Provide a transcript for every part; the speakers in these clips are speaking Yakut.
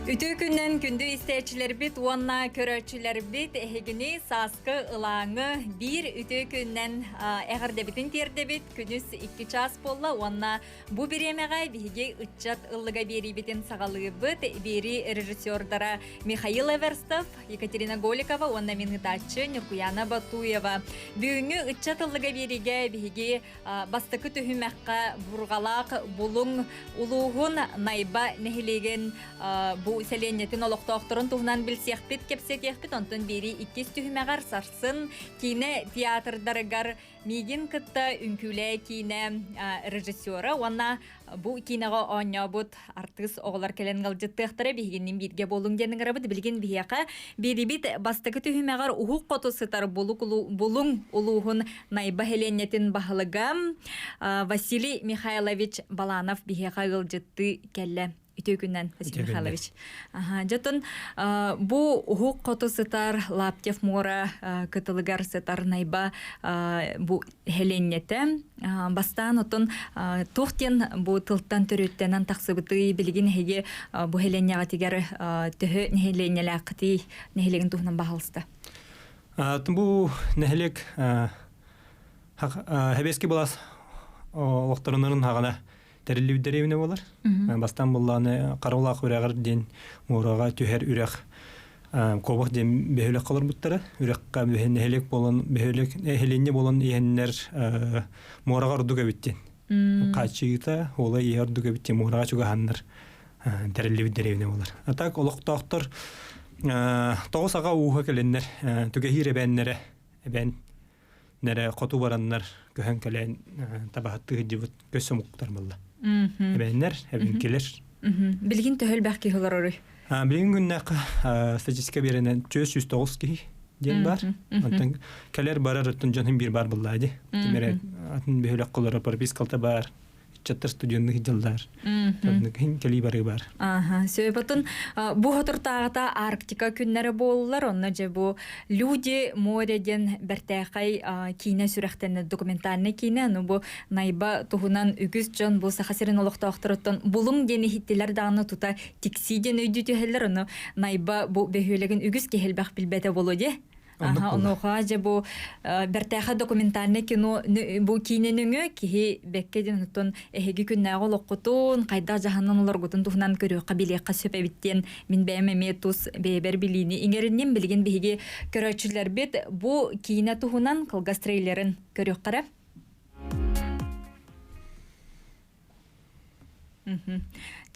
Үтүө күннэн күндү истээччилэрбит уонна көрөөччүлэрбит эһигини сааскы ылааҥы биир үтүө күннэн эҕэрдэбитин тиэрдэбит. Күнүс 2 чаас буолла уонна Бу бириэмэҕэ биһиги ыччат ыллыга биэриибитин саҕалыыбыт. Биэрии режиссердара Михаил Эверстов, Екатерина Голикова уонна мин ыытааччы Ньургуяна Батуева. Бүгүҥҥү ыччат ыллыга биэриигэ биһиги бастакы түһүмэххэ Бурҕалаах Булуҥ улууһун Найба нэһилиэгин бу сэлиэнньэтин олохтоохторун туһунан билсиэхпит, кэпсэтиэхпит. Онтон биэрии иккис түһүмэҕэр сарсын киинэ театрдарыгар Миигин кытта үҥкүүлээ киинэ режиссера уонна бу киинэҕэ оонньообут артыыс оҕолор кэлэн ыалдьыттыахтара биһигиннин бииргэ буолуҥ диэн ыҥырабыт. Билигин биһиэхэ биэрибит бастакы түһүмэҕэр уһук хоту сытар Булуҥ улууһун Найба сэлиэнньэтин баһылыга Василий Михайлович Баланов биһиэхэ ыалдьыттыы кэллэ. Үтүө күннэн, Василий Михайлович. Дьотун бу уһук хоту сытар Лаптев муора кытылыгар сытар Найба бу һэлиэнньэтэ. Бастаан отун туох диэн бу тылтан төрүттэнэн тахсыбытый билигин эһиги бу һэлиэнньэҕитигэр төһө нэһилиэнньэлээххитий нэһилиэгин туһунан баһалыста. Бу нэһилиэк Хэбэски былаас олохторунарын хаҕана тэриллибит дэриэбинэ буолар. Бастаан буллааны Караулаах үрэҕэр диэн муораҕа түһэр үрэх Кобах диэн бөһүөлэк олорбуттара. Үрэххэ нэһилиэк буолан бөһүөлэк нэһилиэнньэ буолан иһэннэр муораҕа ордук эбит диэн. Хааччыйыыта уола иһэ ордук эбит диэн муораҕа чугаһаннар тэриллибит дэриэбинэ буолар. А так олохтоохтор тоҕус аҕа ууһа кэлэннэр түгэһиир эбээннэрэ эбээн нэрэ хоту бараннар көһөн кэлэн табаһыттыы сылдьыбыт көс омуктар буолла. Эбээннэр, эбэҥкилэр. Билигин төһө элбэх киһи олороруй? Билигин күннээх статистика биэрэнэн 409 киһи диэн бар. Онтон кэлэр барар оттон дьон биир бар буллаа ди. Тимэрэ атын бөһүлэк колоро пропискалта бар. ыччаттар студеннык дьыллар кэлии барыы бар. Аха, сөбөтун бу хотуртааҕыта Арктика күннэрэ буоллар, онно же бу Люди море диэн бэртээхэй киинэ сүрэхтэнэр документальный киинэ, ну бу Найба туһунан үгүс дьон бу Саха сирин олохтоохторуттан булуҥ диэн иһиттилэр даҕаны тута тиксии диэн өйдүү түһэллэр, ону Найба бу бөһүөлэгин үгүс киһи элбэх билбэтэ буолуо дии. Аха, онуоха дьэ бу бэртээхэй документальный кино бу киинэ нөҥүө киһи бэккэ диэн оттон эһиги күннээҕи олоххутун, хайдах дьаһанан олоргутун туһунан көрүөххэ билиэххэ сөп эбит диэн мин бэйэм эмиэ тус бэйэбэр билиини иҥэринним. Билигин биһиги көрөөччүлэрбит бу киинэ туһунан кылгас трейлерин көрүөххэ эрэ.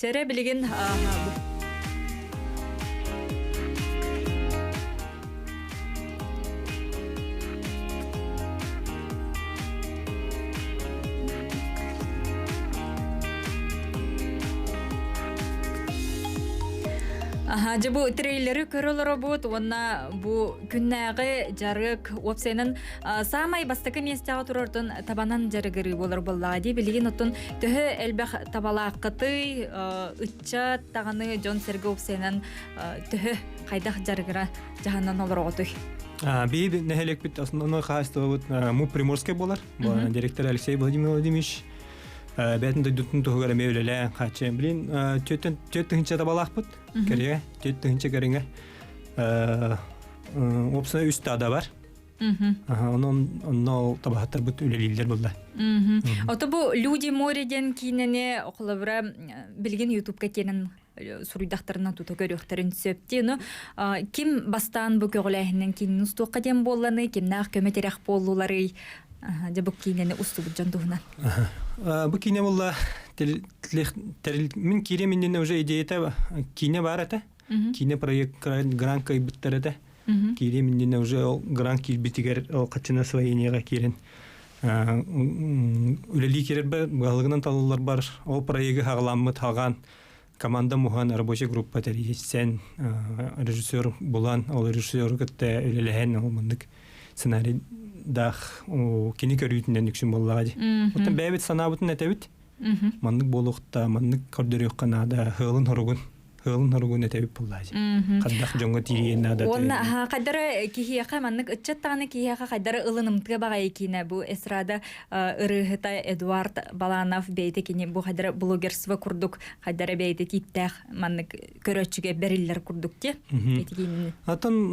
Чэрэ билигин Аха, дьэ бу трейлери көрө олоробут уонна бу күннээҕи дьарык уопсайынан саамай бастакы миэстэҕэ турартан табанан дьарыгырыы буолар буоллаҕа дии билигин оттон төһө элбэх табалааххытый ыччат даҕаны дьон-сэргэ уопсайынан төһө хайдах дьарыгыра дьаһанан олороҕутуй Биһи нэһилиэкпит основной хаһаайыстыбабыт МУП Приморскай буолар. Директор Алексей Владимир Владимирович бэйэтин дойдутун туһугар эмиэ үлэлээн хааччы. Блин, 4 тыһыынча табалаахпыт. Кэриҥэ, 4 тыһыынча кэриҥэ. Уопсайа үс стада бар. Онон онно табаһыттарбыт үлэлииллэр буолла. Ото бу Люди море диэн киинэни холобура билигин Ютубка киирэн суруйдахтарына тута көрүөхтэрин сөп дии. Ну ким бастаан бу көҕүлээһинэн киинин устуохха диэн буолланы, кимнээх көмө-тирэх буоллуларый? Дьэ бу киинэни устубут дьон туһунан. Бу киинэ буолла мин киириэм иннинэ уже идеята киинэ баар этэ. Киинэ проект грант кыайбыттар этэ. Киириэм иннинэ уже ол грант киирбитигэр ол хаччына освоениеҕа киирэн үлэлии киирэрбэр баһылыгынан талылларбар ол проегы хаҕаламмыт хаҕаан команда муһан рабочая группа тэрийсэн режиссер булан ол режиссеру кытта үлэлэһэн ол маннык сценарийдаах кини көрүүтүнэн үксүн буоллаҕа дии. Оттон бэйэбит санаабытын этэбит. Маннык буолуохта, маннык көрдөрүөххэ наада, ыалын хоругун. Ыалын хоругун этэбит буллаажы. Хаддах дьоҥҥо тиийиэн наада. Уонна хайдара киһиэхэ маннык ыччат даҕаны киһиэхэ хайдара ылынымтыа баҕайы киинэ бу эстрада ырыаһыта Эдуард Баланов бэйэтэ кини бу хайдара блогерство курдук хайдара бэйэтэ тииптээх маннык көрөөччүгэ бэриллэр курдук те ити киинини. Атын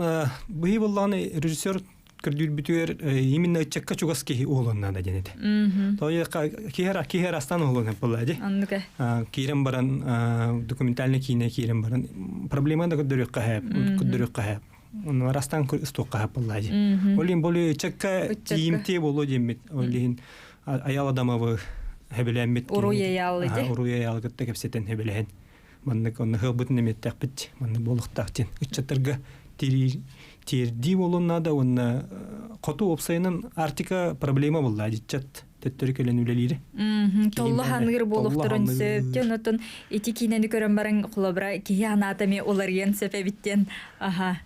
быһыы боллаҕына режиссер көрдүүрбүтүгэр именно ыччакка чугас киһи уолун наада диэн этэ. Тоҕо киһи киһи арастан уолун буолла дии. Киирэн баран документальный киинэ киирэн баран проблема да көрдөрүөххэ хэп, көрдөрүөххэ хэп. Оны арастан ыстуохха хэп буолла дии. Ол иһин болу ыччакка тиийимтиэ буолуо диэммит. Ол иһин аял адамовы хэбилээммит. Уруй аялы ди. Уруй аялы кытта кэпсэтэн хэбилэһэн. Маннык онно хылбытын эмиэттэхпит маннык буолуохтаах диэн ыччаттарга тиэрдии буолуон наада уонна хоту уопсайынан Арктика проблема буолла диччат төттөрү кэлэн үлэлиирэ. Толло ханыыр буолуохтарын сөп. Онотон ити киинэни көрөн баран холобура киһи анаата эмиэ уларыйан сөп эбиттен аха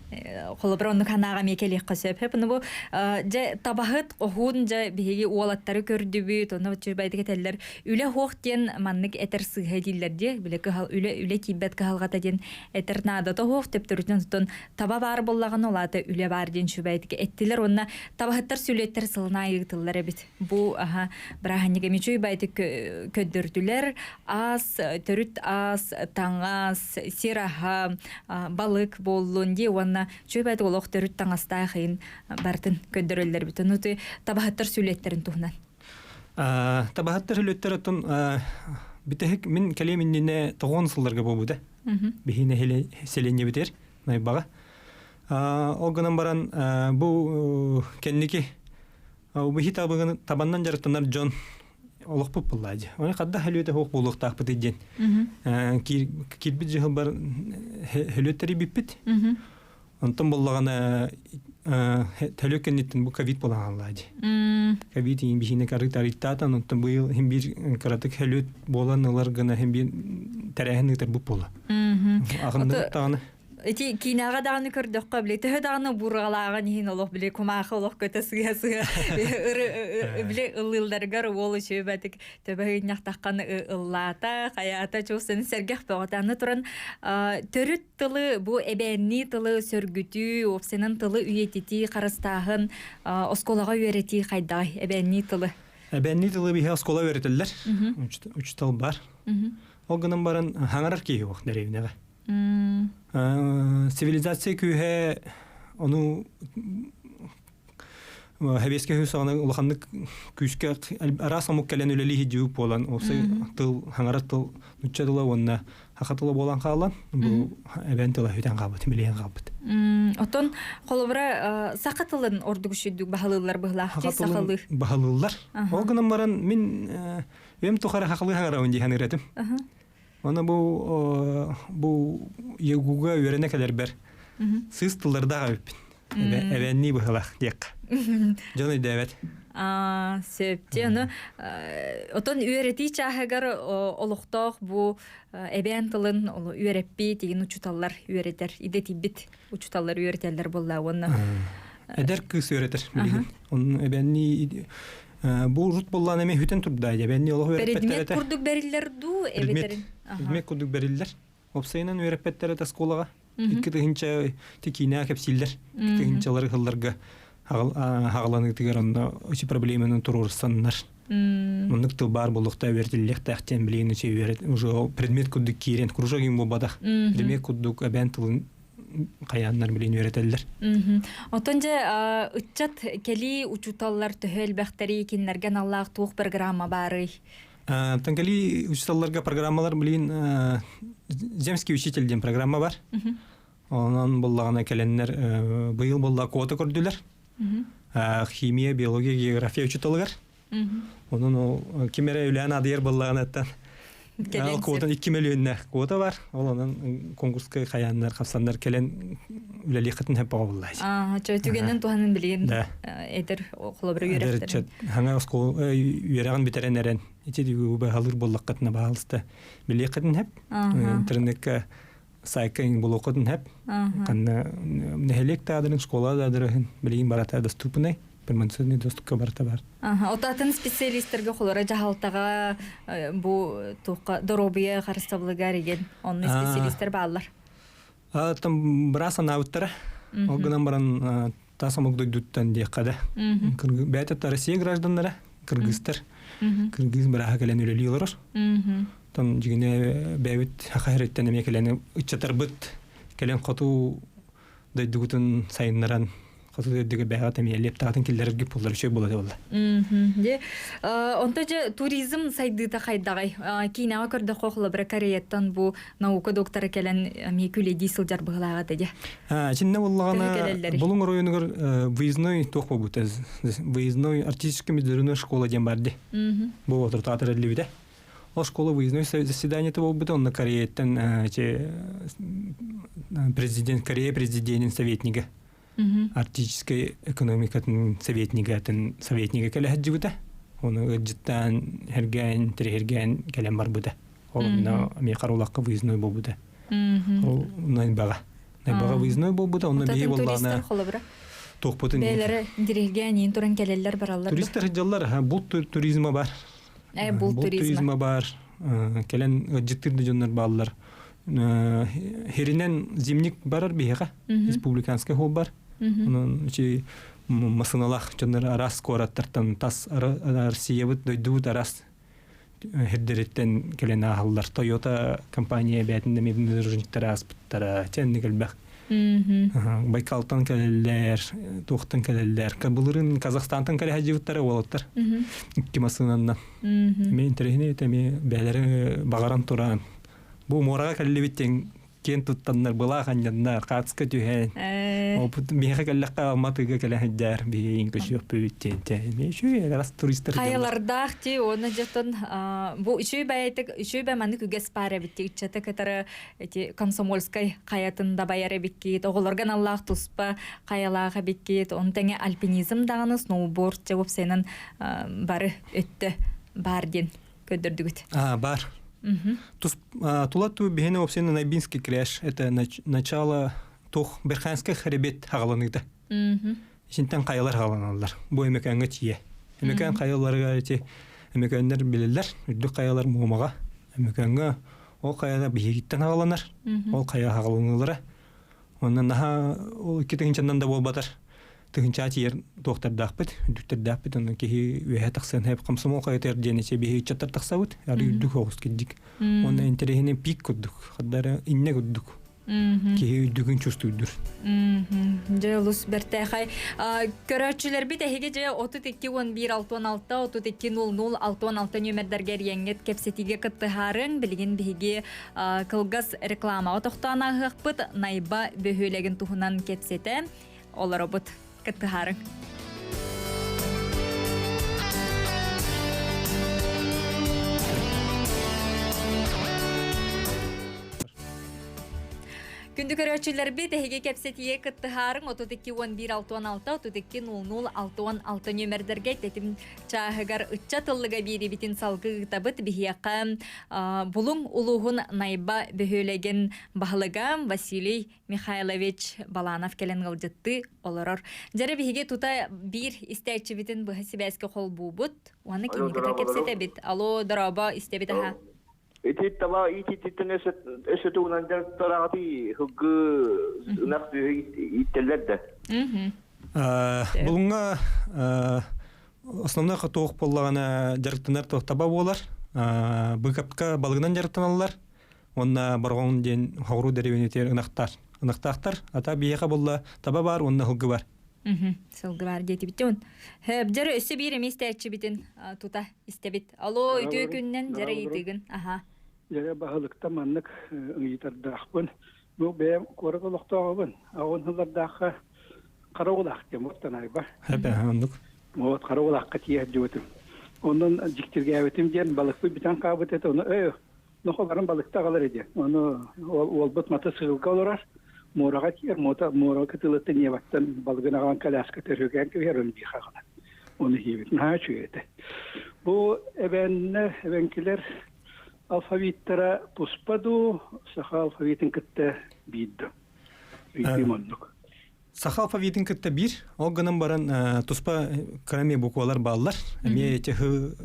холобура оннук санааҕа эмиэ кэлиэххэ сөп. Хеп бу дьэ табаһыт оһуун дьэ биһиги уолаттары көрдүбүт онно чүбайдык этэллэр Үлэ суох диэн маннык этэр сыыһа дииллэр дии. Бile кыһал үлэ үлэ тиийбэт кыһалҕата диэн этэр наадата суох төптөрүтүн оттон таба баар буоллаҕына ол аата үлэ баар диэн сүбэйтик эттилэр уонна табаһыттар сүлүөттэр сылын аайы ыытыллар эбит. Бу аха бырааһынньык эмиэ үчүгэй көрдөрдүлэр. Ас, төрүт ас, таҥас, сир аһа, балык буоллун дии уонна үчүгэй олох төрүт таҥастаах иһин барытын көрдөрөллөр эбит. Ону табаһыттар сүлүөттэрин туһунан. Табаһыттар өлөттөр оттон бүтэһик мин кэлиэм иннинэ тоҕон сылларга буолбута. Биһи селенньэбитигэр Найбаҕа. Ол гынан баран бу кэнники биһи табаннан дьарыктанар дьон олохпут буллаа дии. Оны хадда хөлүөтэ суох буолуохтаахпыт диэн. Киирбит дьыһылбар хөлүөттери биппит. Онтон буоллаҕына төлө кэнниттэн бу ковид буолан хаалла дии. Ковид иин биһине карыт арыйтаатан онтон быйыл хин биир кыратык хөлүт буолан ылар гына хин биир тэрээһин ыытар бу буола. Аҕынныбыт даҕаны. Ити киинэҕэ даҕаны көрдөххө, били төһө даҕаны бурҕалааҕын иһин олох били кумаахы олох көтө сыһа-сыһа били ыллыылларыгар уол үчүгэйбэтик төбө ыйынньахтахханы ыллаата, хайаата чуустан сэргэх бөҕөтө. Аны туран төрүт тылы бу эбээннии тылы сөргүтүү, уопсайынан тылы үйэтитии, харыстааһын, оскуолаҕа үөрэтии хайдаҕый эбээннии тылы? Эбээннии тылы биһи оскуола үөрэтэллэр. Учутал бар. Ол гынан баран хаҥарар киһи суох дэриэбинэҕэ. Цивилизация күүһэ ону Хэбиэскэ үһүс саҕана улаханнык күүскэ араас омук кэлэн үлэлии сылдьыбыт буолан, уопсай тыл, хаҥара тыл, нуучча тыла уонна саха тыла буолан хаалан, бу эбээн тыла сүтэн хаалбыт, билиэн хаалбыт. Оттон холобура саха тылын ордук үчүгдүк баһылыыллар быһылаах дии сахалыы. Баһылыыллар. Ол гынан баран мин өйүм тухары сахалыы хаҥарабын дии саныыр этим. Аны бу бу ЕГУга үөрэнэ кэлэрбэр сыыс тыллардаах эбиппин. Эбэннии быһылах диэххэ. Дьон өйдөөбөт. Сөп. Ону отон үөрэтии чааһыгар олохтоох бу эбээн тылын үөрэппит игин учууталлар үөрэтэр, идэтийбит учууталлар үөрэтэллэр буолла уонна Эдэр кыыс үөрэтэр билигин. Онно эбэннии бу урут буоллаан эмиэ хүтэн турда эбэннии олох үөрэппэттэр этэ. Предмет курдук бэриллэр дуу эбэтэр Предмет курдук бэриллэр. Уопсайынан үөрэппэттэр этэ оскуолаҕа. 2000 киинэ кэпсииллэр. 2000-лары сылларга хаҕаланыытыгар онно үчү проблеманы туруорсаннар. Оннук тыл баар буолуохтаа үөрэтиллиэхтээх диэн билигин үчү үөрэт уже предмет курдук киирэн кружок им буолбатах. Предмет курдук эбээн тылын хайааннар билин үөрэтэллэр. Оттон дьэ ыччат кэлии учууталлар төһө элбэхтэрий кинилэргэ аналлаах туох программа баарый? Оттон кэлии учууталларга программалар билин земский учитель диэн программа бар. Онон буллаҕына кэлэннэр быйыл буолла квота көрдүлэр. Химия, биология, география учууталыгар. Онон ол ким эрэ үлээн адыйар буоллаҕына Ол квота 2 мөлүйүөннээх квота бар. Ол онон конкурска хайааннар, хапсаннар кэлэн үлэлиэххитин сөп буолла. Аа, чө түгэнин туһанын билигин эдэр холобура үөрэхтэрин. Хаҥа оскуола үөрэҕин бүтэрэн эрэн ити баһалыыр буоллаххытына баһаалыста билиэххитин сөп. Интернекка сайтка булуоххутун сөп. Ханна нэһилиэк таадырын, школа таадырын билигин барата доступный. Информационный доступка барыта бар. Отатын специалистерге холора жаһалтаға бу туққа доруобуйа харыстабылыгар деген онны специалисттер бааллар. Там быраас анаабыттара. Ол гынан баран тас омук дойдуттан диэххэ да. Бэйэтэ Россия гражданнара, кыргызтар. Кыргыз бырааһа кэлэн үлэлии олорор. Там дьигине бэйэбит саха сириттэн эмиэ кэлэн ыччатарбыт кэлэн хоту дойдугутун сайыннаран хоту дойдуга бэйэҕит эмиэ лептаатын киллэрэргит буоллар үчүгэй буолар буолла. Дьэ, онто дьэ туризм сайдыыта хайдаҕай? Киинэҕэ көрдөххө холобура Кореяттан бу наука доктора кэлэн эмиэ күлэдии сылдьар быһылааҕа этэ дьэ. Итиннэ буоллаҕына Булуҥ оройуонугар выездной туох буолбута выездной артистический международная школа диэн бар дии. Бу отуртаатар эллибитэ. Ол школа выездной заседаниета буолбута, онно Кореяттан президент Корея президентин советнига арктическай экономикатын советнигатын советнига кэлэ сылдьыбыта. Ону ыалдьыттаан, эргээн, тириһиргээн кэлэн барбыта. Ол онно эмиэ Харулахха выездной буолбута. Ол Найбаҕа. Найбаҕа выездной буолбута, онно биһи буоллаҕына туохпутун Бэйэлэрэ интириһиргээн иин туран кэлэллэр бараллар. Туристар сылдьаллар, булт туризма бар. Булт туризма бар. Кэлэн ыалдьыттыыр да дьоннор бааллар. Хиринэн зимник барар биһиэхэ, республиканскай хол бар. Онон ичи масыналаах дьоннор араас куораттартан тас Россиябыт, дойдубут араас хирдериттэн кэлэн ааһаллар. Toyota компания бээтин да внедорожниктара ааспыттара. Чэнник элбэх. Байкалтан кэлэллэр, туохтан кэлэллэр. Былырын Казахстантан кэлэ сылдьыбыттара уолаттар. Икки массыынаннан. Эмиэ интэриэһинэй этэ, эмиэ бэйэлэрэ баҕаран туран. Бу муораҕа кэллибит диэн киэн туттаннар былаах анньаннар, хаацка түһэн. Опыт миэхэ кэллэххэ Алматыга кэлэ сылдьар биһиин көсүөхпүт диэн эмиэ үчүгэй раз туристар Хайалардаах ти уонна дьотон бу үчүгэй бэйэтик үчүгэй маннык үгэс баар эбит ыччаты кытары эти комсомольскай хайатын дабайар эбиккит оҕолорго аналлаах туспа хайалаах эбиккит он тэҥэ альпинизм даҕаны сноуборд дьэ уопсайынан бары өттө баар диэн көрдөрдүгүт. А, бар. Тула ту биһини уопсайынан Найбинский кряж это начало тух Берханскай хребет хаҕаланыыта. Исинтэн хайалар хаҕаланаллар. Бу Өмөкөөҥҥө тиийэ. Өмөкөөн хайаларыгар ити Өмөкөөннөр билэллэр. Үрдүк хайалар Муомаҕа. Өмөкөөҥҥө ол хайа биһигиттэн хаҕаланар. Ол хайа хаҕаланыылара. Онно наһаа ол икки тыһыынчанан да буолбатар тыһыынчаа тиийэр туохтардаахпыт, үрдүктэрдээхпит. Онно киһи үөһэ тахсан хэп комсомол хайатыгар диэн ичэ биһи ыччаттар тахсабыт. Ары үрдүк оҕус кирдик. Онно интэриэһинэй пик курдук, хардары иннэ курдук. Киһи үрдүгүн чувствуйдур. Дьэ олус бэртээхэй. Көрөөччүлэрбит эһиги дьэ 32 11 66 32 00 66 нүөмэрдэргэ эрийэҥҥит кэпсэтиигэ кыттыһаарыҥ. Билигин биһиги кылгас рекламаҕа тохтоон ааһыахпыт. Найба бөһүөлэгин туһунан кэпсэтэ олоробут. Кыттыһаарыҥ. Күндү көрөөччүлэрбит, эһиги кэпсэтиигэ кыттыһаарыҥ 32 11 66 32 00 66 нүөмэрдэргэ тэтим чааһыгар ыччат ыллыга биэрибитин салгыы ыытабыт. Биһиэхэ Булуҥ улууһун Найба бөһүөлэгин баһылыга Василий Михайлович Баланов кэлэн ыалдьыттыы олорор. Дьэрэ биһиги тута биир истээччибитин быһа сибээскэ холбуубут. Уонна кинигата кэпсэтэбит. Алло, дорообо, истэбит аха. Ити таба иититтэн өссө тугунан дьарыктараҕытый һылгы ынах сүөһү ииттэллэр да. Булуҥҥа основной туох буоллаҕына дьарыктанар туох таба буолар. Быыкапка балыгынан дьарыктаналлар. Уонна Борҕоҥ диэн хоҕуруу дэриэбинэтигэр ынахтар. Ынахтаахтар. Ата биһиэхэ буолла таба баар уонна сылгы бар. Сылгы бар диэтибит. Дьэрэ өссө биир эмиэ истээччибитин тута истэбит. Алло, үтүө күннэн дьэрэ ыйытыгын. Аха. Дьэрэ баһылыкта маннык ыйытардаахпын. Бу бэйэм куорат олохтооҕобун. Аҕын сыллардаахха хара уолаах диэн буттан айба. Хэпэ, оннук. Вот хара уолаахха тиийэ сылдьыбытым. Онон дьиктиргээбитим диэн балыкпыт бүтэн хаалбыт этэ. Ону өй Нохолорун балыкта аҕалар ити. Ону уолбут матасыылга олорор. Муораҕа тиийэр, муора кытылыттан Ньебаттан балыгын аҕалан коляска төрүгээн кэбиһэр, ону биир аҕалар. Ону иһиибит. Наһаа үчүгэй этэ. Бу эбээннэр, эбэҥкилэр алфавиттара туспа дуу, саха алфавитын кытта биир дуу? Ыйытыым оннук. Саха алфавитын кытта биир, ол гынан баран туспа кыра буквалар бааллар. Эмиэ эти х,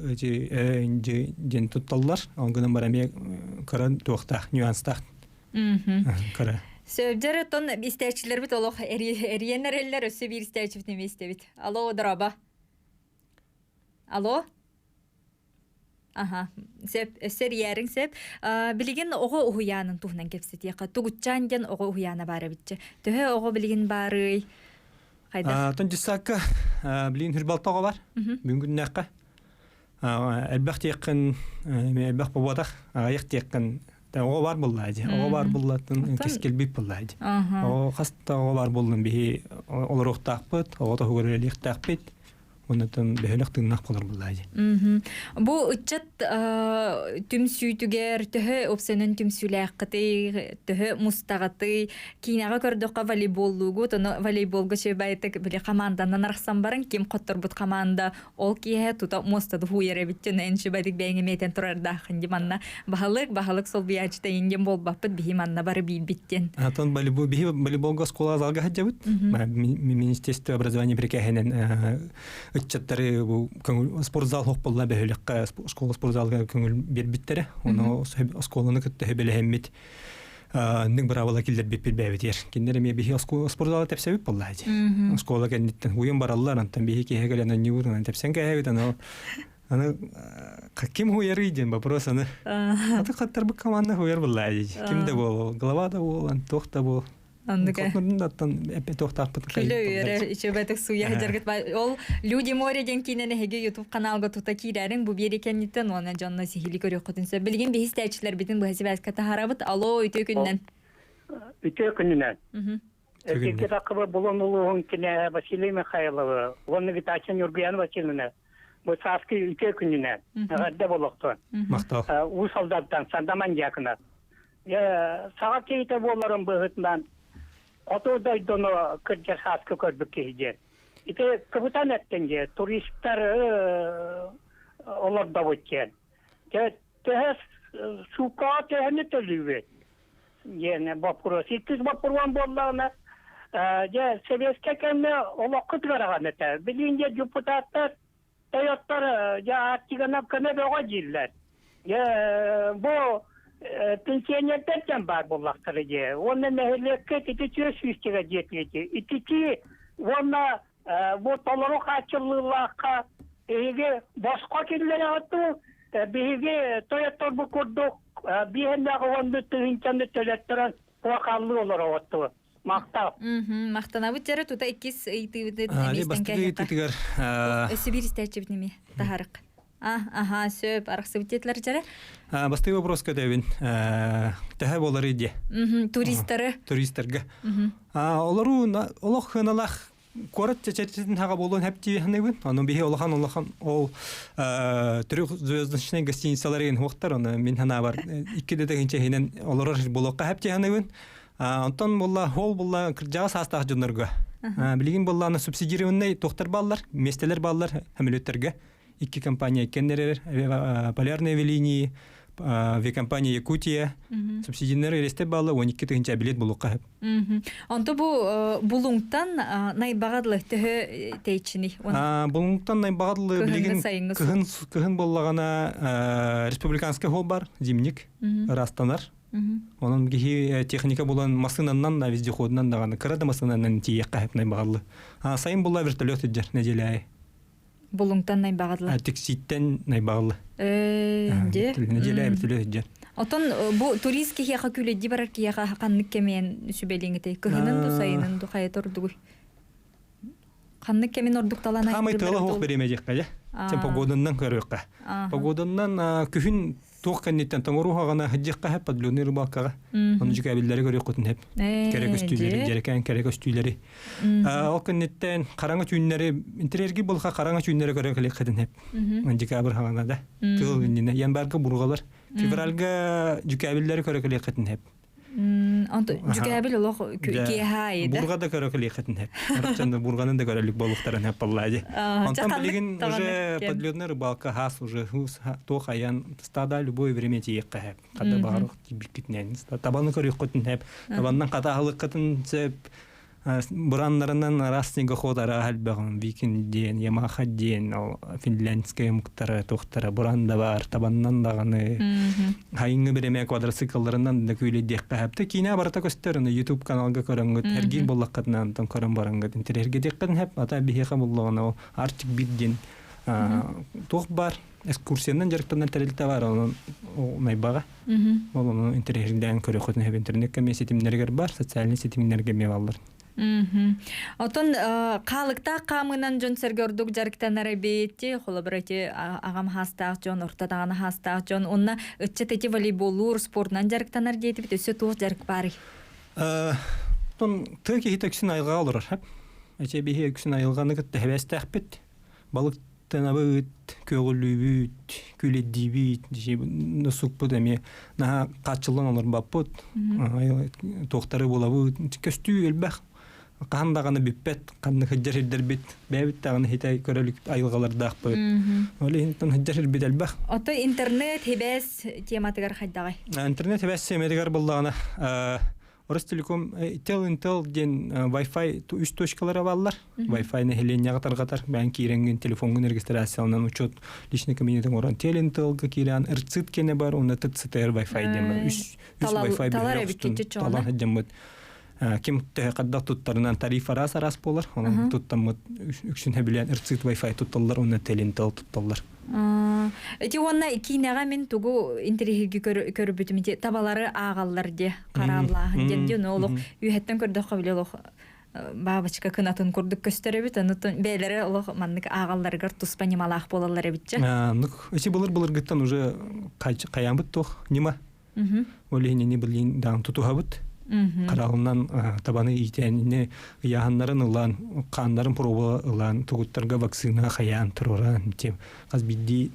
эти э, дж диэн тутталлар. Ол гынан баран эмиэ кыра туохтаах, нюанстаах. Кыра. Сөбдер оттон истээччилэрбит олох эрийэн эрэллэр, өссө биир истээччибит эмиэ истэбит. Алло, дороба. Алло. Аха, сөп, өссө эрийээриҥ сөп. Билигин оҕо уһуйаанын туһунан кэпсэтиэххэ. Тугутчаан диэн оҕо уһуйаана баар эбитчи. Төһө оҕо билигин баарый? Хайдах? Тон дьыссаакка билигин хүрбалта оҕо бар. Бүгүн күннээххэ. Элбэх диэххин, элбэх буолбатах, аҕыйах диэххин оҕо бар буолла дии. Оҕо бар буоллатын кэскилбит буолла дии. Оҕо хас да оҕо бар буоллун биһи олоруохтаахпыт, оҕо туһугар үлэлиэхтээхпит. Оннотон бөһөлөх тыыннаах болор буллаа дии. Бу ыччат түмсүүтүгэр төһө опсанын түмсүүлээххитий, төһө мустаҕытый, киинэҕэ көрдөххө волейболлуугут, ону волейболга чөбайтык били команданан арахсан баран ким хотторбут команда ол киэһэ тута муостады хууйар эбит дьон эн чөбайтык бэйэҥ эмиэтэн турардааххын ди манна баһылык баһылык солбуйааччыта индиэн буолбаппыт биһи манна бары биирбит диэн. Антон волейбол биһи волейболга оскуола залга сылдьабыт. Министерство образования бирикээһинэн ыччаттары бу көҥүл спортзал хопполла бөһүлэккэ школа спортзалга көҥүл биэрбиттэрэ. Ону оскуоланы кытта сөбүлэһэммит нык быраабыла киллэрбиппит бэйэбитигэр. Кинилэр эмиэ биһи спортзала тэпсэбит буолла дии. Оскуола кэнниттэн уйан бараллар, онтон биһи киһи кэлэн анньыбыт, онон тэпсэн кээһэбит, аны Аны ким хуярый диэн вопрос аны. Аты хаттарбыт команда хуяр булла Ким да буол, глава да буол, туох да буол. Оннука. Күлө үөрэ үчүгэтик сууйа сылдьаргыт ол Люди море диэн киинэн эһиги YouTube каналга тута киирээриҥ бу биэри кэнниттэн уонна дьонно сиһили көрүөххүтүн сөп. Билигин биһи истээччилэрбитин быһа сибээскэ таһаарабыт. Алло, үтүө күнүнэн. Үтүө күнүнэн. Эһиги такыбы Булун улууһун кинээһэ Василий Михайловы уонна Витача Ньургуяна Васильевна бу сааскы үтүө күнүнэн эҕэрдэ буолуохтун. Махтал. Уус Алдантан Сандаман Дьяконов. Саҕа киһитэ буоларын быһыытынан хоту дойдуну кырдьа сааскы көрбүт киһи диэн. Ити кыбытан эттин дии, туристар олордобут диэн. Төһө сууккаҕа төһөнү төлүүбүт? Диэн боппуруос. Иккис боппуруон буоллаҕына, дьэ, сэбиэскэй кэмҥэ олоххут ыарахан этэ. Билигин дьэ депутаттар, тойоттор дьэ Арктиканан көмө бөҕө дииллэр. Дьэ, бу пенсионердар дьон баар буоллахтара дьэ. Уонна нэһилиэккэ ити түөрт сүүсчэгэ диэтиги. Итити уонна бу толору хааччыллыылаахха биһиги босхо киллэрэҕит дуу, биһиги тойотторбут курдук биэһиннээх уонна тыһыынчаны төлөттөрөн куохааллыы олороҕут дуу. Махтал. Махтанабыт дьэрэ тута иккис ыйытыыбытын эмиэ бастакы ыйытыытыгар өссө биир истээччибит эмиэ таһарык. Аха, сөп, арахсыбыт диэтилэр дьэрэ. Бастакы вопрос көтөбүн. Төһө болары дии? Туристары. Туристарга. Олору олох хыналах куорат чэчэтин хаҕа буолуон хэптии саныыбын. Ону биһи улахан улахан ол трехзвездочный гостиницалар хуохтар ону мин санаабар икки да тыһыынча иһинэн олорор буолуохха хэптии саныыбын. Онтон буолла холл буолла кырдьаҕас саастаах дьоннорго. Билигин буоллаана субсидированный туохтар бааллар, миэстэлэр бааллар самолеттарга. Икки компания иккеннерер полярные авиалинии, авиакомпания Якутия субсидийнер рейстер баалла 12 тыһыынча билет булуохха сөп. Онто бу Булуҥтан Найбаҕа төһө тэйчиний? Булуҥтан Найбаҕа билигин кыһын кыһын буоллаҕына республиканский холл бар, зимник ырастанар. Онон киһи техника булан массыынаннан да вездеходунан даҕаны кыра да массыынанан тиийиэххэ сөп Найбаҕаллы. Сайын булла вертолет сылдьар нэдиэлэ Булуҥтан Найбаҕаллы. Тиксииттэн Найбаҕаллы. Дьэ. Нэдиэлэ вертолет сылдьар. Отон бу турист киһиэхэ күлэдди барар киһиэхэ ханнык кэмиэн сүбэлиҥ Кыһынын ду сайынын ду хайа ордугуй? Ханнык кэмин ордук талан Хамай тыала хуох бириэмэ диэххэ дьэ. Сен погоданнан көрүөххэ. Погоданнан күһүн туох кэнниттэн тоҥоруу хаҕана сылдьыахха сөп подлённый рыбалкаҕа. Ону дьүкээбиллэри көрүөххүтүн сөп. Кэрэ көстүүлэри, дьэрэкээн кэрэ көстүүлэри. Ол кэнниттэн хараҥа түүннэри, интэрэрги булха хараҥа түүннэри көрөн кэлиэххитин сөп. Декабрь хаҕана да. Тыал иннинэ. Январьга бурҕалар. Февральга дьүкээбиллэри көрө кэлиэххитин сөп. Онто дьүкээбил олох киэһэ да. Бурга да көрө кэлиэххитин сөп. Арчанда бурганы да көрөлүк буолуохтарын сөп буоллаа Онтон билигин уже подледная рыбалка хас уже туох айан стада любое время тиийиэххэ сөп. Хата баҕар тиийбиккитинэн табаны көрүөххүтүн сөп. Табаннан хата аһылыккытын сөп. Бураннарынан араас снегоход арааһа элбэҕин Викинг диэн, Ямаха диэн, ол финляндскай омуктара туохтара буран да баар, табаннан даҕаны хайыҥҥы бириэмэ квадроциклларынан да күүлэйдиэххэ сөп. Киинэ барыта көстөр, аны YouTube каналга көрөҥҥүт, эргиир буоллаххытына онтон көрөн бараҥҥыт интэриэһиргэтиэххин сөп. Ата биһиэхэ буллаҕына ол Арктик бир диэн туох баар экскурсиянан дьарыктанар тэрилтэ баар, онон Найбаҕа. Ол ону интэриэһиргээн көрүөххүтүн сөп интернеккэ эмиэ ситимнэригэр бар, социальнай ситимнэргэ эмиэ бааллар. Отон хаалыктаах хаамыынан дьон-сэргэ ордук дьарыктанар эбит. Холобур, ити аҕам хаастаах дьон, орто даҕаны хаастаах дьон. Онно ыччат ити волейболлуур, спортунан дьарыктанар диэтибит. Өссө туох дьарык баарый? Отон тыа киһитэ үксүн айылҕаҕа олорор. Эчи биһи үксүн айылҕаны кытта хэбээстээхпит. Балык Тынабыт, көҕүлүүбүт, күлэдиибит, сукпут эмиэ наһаа хааччыллан олорбоппут. Туохтары булабыт. Көстүү элбэх. Хаһан даҕаны бүппэт, ханнык сылдьар сирдэрбит, бэйэбит даҕаны хитэй көрөлүк айылҕалардаахпыт. Ол иһин сылдьар сирбит элбэх. Ото интернет хибээс тематыгар хайдаҕай? Интернет хибээс тематыгар буллаҕына Ростелеком Tel Intel диэн Wi-Fi үс точкалара бааллар. Wi-Fi нэһилиэнньэҕэ тарҕатар. Бэйэҥ киирэҥҥин телефоҥҥун регистрацияланан учет личный кабинетин оҥорон Tel Intelга киирэн РЦИТ кэнэ бар уонна ТЦТР Wi-Fi диэн бар. Үс үс Wi-Fi талан сылдьаммыт ким төһө хаддах туттарынан тариф араас араас буолар. Онон туттаммыт үксүн хэбилээн РЦИТ Wi-Fi тутталлар уонна Tel Intel тутталлар. Ити уонна киинэҕэ мин тугу интэриэһирги көрбүтүм ити табалары ааҕаллар диэ харааллааһын диэн диэн олох үөһэттэн көрдөххө били олох бабочка кынатын курдук көстөр эбит онутун бэйэлэрэ олох маннык ааҕалларыгар туспа ньымалаах буолаллар эбитчэ. Нук ити былыр былыргыттан уже хайаамбыт туох ньыма Ол иһин ини билин даан тутуһабыт. Хараҕынан табаны иитээнине ыйааһыннарын ылан, хааннарын проба ылан, тугуттарга вакцина хайаан туруоран тем хас биирдии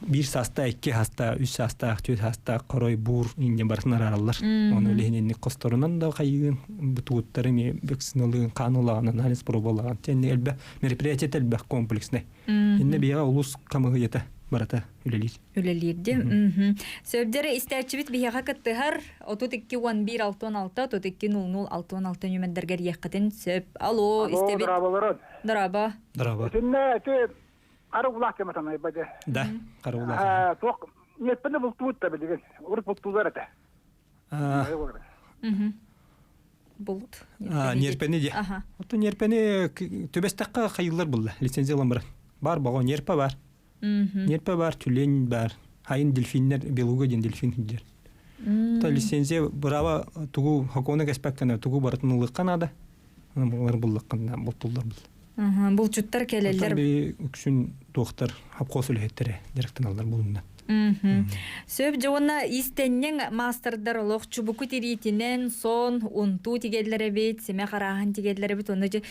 биир сааста, икки сааста, үс саастаах, түөрт саастаах хорой буур инне барытын араараллар. Оны ол иһин инник хосторунан да хайыын, тугуттары эмиэ вакциналыын, хаан ылаҕын, анализ пробалаҕын. Тенни элбэх мероприятие элбэх комплекснай. Инне биһиэхэ улус хамыһыйата барата үлэлиир. Үлэлиирди. Сөбдөрө истээччибит биһиэхэ кыттыһар 32 11 66 32 00 66 нүмердэргэр иэххитин сөп. Алло, истэбит. Дорооболорун. Дорообо. Дорообо. Итиннэ ити хара улаах кематанай бады. Да, хара улаах. Туох ньиэппэни бултуут да билигин. Урут бултуулар этэ. Булт. Ньиэрпэни дии. Оттон ньиэрпэни түбэстэххэ хайыллар булла. Лицензия ылан баран. Бар боҕо ньиэрпэ бар. Ньиэрпэ баар, тюлень баар. Хайын дельфиннэр, белуга диэн дельфин сылдьар. То лицензия бырааба тугу хокуону кэспэккэнэ тугу барытын ылыахха наада. Аны буллаххына бултуллар бул. Булчуттар кэлэллэр. Би үксүн туохтар хапкос үлэһиттэрэ дьарыктаналлар булунна. Сөп дьэ уонна иистэнньэҥ маастардар олох чубуку тириитинэн сон, унтуу тигэллэр эбит, симэх арааһын тигэллэр эбит, уонна дьэ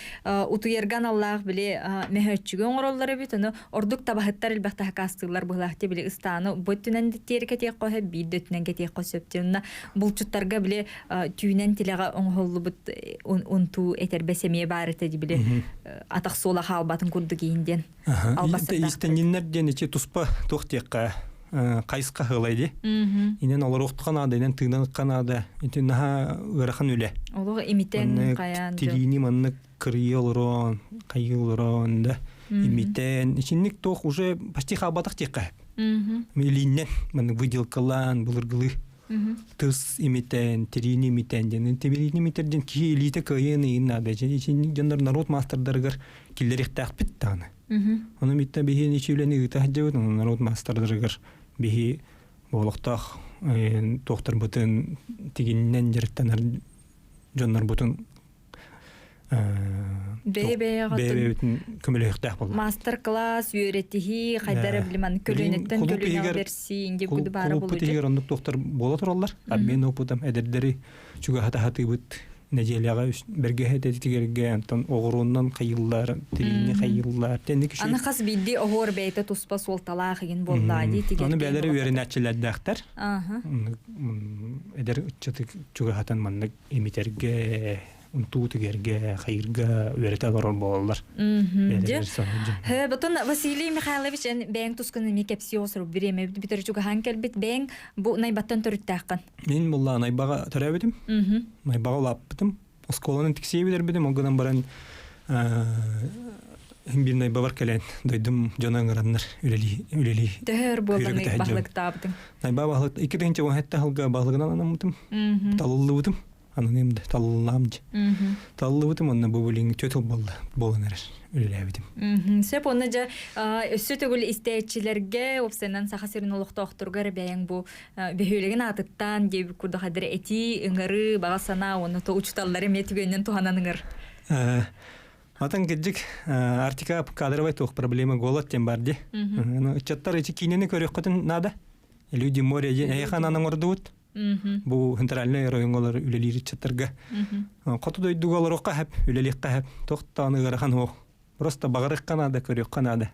утуйарга аналлаах били мөһөөччүгү оҥороллор эбит, ону ордук табаһыттар элбэхтэ хакаастыыллар быһылаах били ыстааны бу өттүнэн тиэри кэтиэххэ сөп, биир да өттүнэн кэтиэххэ сөп диэн булчуттарга били түүнэн тилэҕэ оҥоһуллубут унтуу этэрбэс эмиэ баар этэ били атах суола хаалбатын курдук иин диэн Иистэнньиннэр диэн ичи туспа туох диэххэ хайысха хылай ди. Инен олоруохтуха наада, инен тыынаныкка наада. Ити наһаа ыарахан үлэ. Олох имитен хайаан. Тириини маннык кырыйа олорон, хайыы олорон да имитен. Ичинник туох уже почти хаалбатах диэххэ. Илииннэн маннык выделкалаан былыргылыы тыс имитэн, тириини имитэн диэн. Тириини имитэр диэн киһи илиитэ кыайыан ыйын наада. Ичинник дьоннор народ маастардарыгар киллэриэхтээхпит даҕаны. Ону миттэ биһи ничи үлэни ыыта сылдьабыт, ону народ маастардарыгар биһи олохтоох туохтарбытын тигиннэн дьарыктанар дьоннорбутун бэйэ-бэйэҕитин көмөлөһүөхтээх буолла. Мастер-класс, үөрэтиһии, хайдара билиман көлүөнэттэн көлүөнэҕэ берсии, инде куду баара Клубпут иһигэр оннук туохтар буола тураллар. Обмен опытом эдэрдэри чугаһата сатыыбыт нэдиэлэҕэ бэргэһэ тэтигэргэ онтон оҕуруоннан хайыллар, тириини хайыллар. Тэнник Аны хас биирдии оһуор бэйэтэ туспа суолталаах игин буоллаа дии Аны бэйэлэрэ үөрэнээччилэрдээхтэр. Эдэр ыччаты чугаһатан маннык имитэргэ, унтуу тигэргэ, хайырга үөрэтэ олорор буолаллар. Дьэ. Ботун Василий Михайлович эн бэйэҥ тускун эмиэ кэпсии осур бириэмэ бүтэр чугаһаан кэлбит бэйэҥ бу Найбаттан төрүттээххин. Мин булла Найбаҕа төрөөбүтүм. Найбаҕа улааппытым. Оскуоланы тиксиэ билэрбитим, ол гынан баран бир найбабар кэлэн дойдум дьоно ыҥыраннар үлэлии үлэлии. Төһөр буолан баһылыктаабытыҥ? Найба баһылык 2017 сылга баһылыгынан анаммытым. Талыллыбытым. Ананым да талыллаам дьэ. Талыллыбытым онно бу билиҥ түөт болла буолан эрэр үлэлээбитим. Сөп онно дьэ өссө төгүл истээччилэргэ уопсайынан Саха сирин олохтоохторугар бэйэҥ бу бөһүөлэгин аатыттан диэбит курдук хадыр этии, ыҥырыы, баҕа санаа уонна то учуталлары эмиэ түгэнинэн туһанан ыҥыр. Атын кырдьык Арктика кадровай туох проблема голод диэн бар дии. Ыччаттар ити киинэни көрүөххүтүн наада. Люди море диэн эйиэхэ анан оҥордубут. Бу центральный райоҥҥа үлэлиир ыччаттарга. Хоту дойдуга олоруохха сөп, үлэлиэххэ сөп. Туох даҕаны ыарахан суох. Просто баҕарыахха наада, көрүөххэ наада.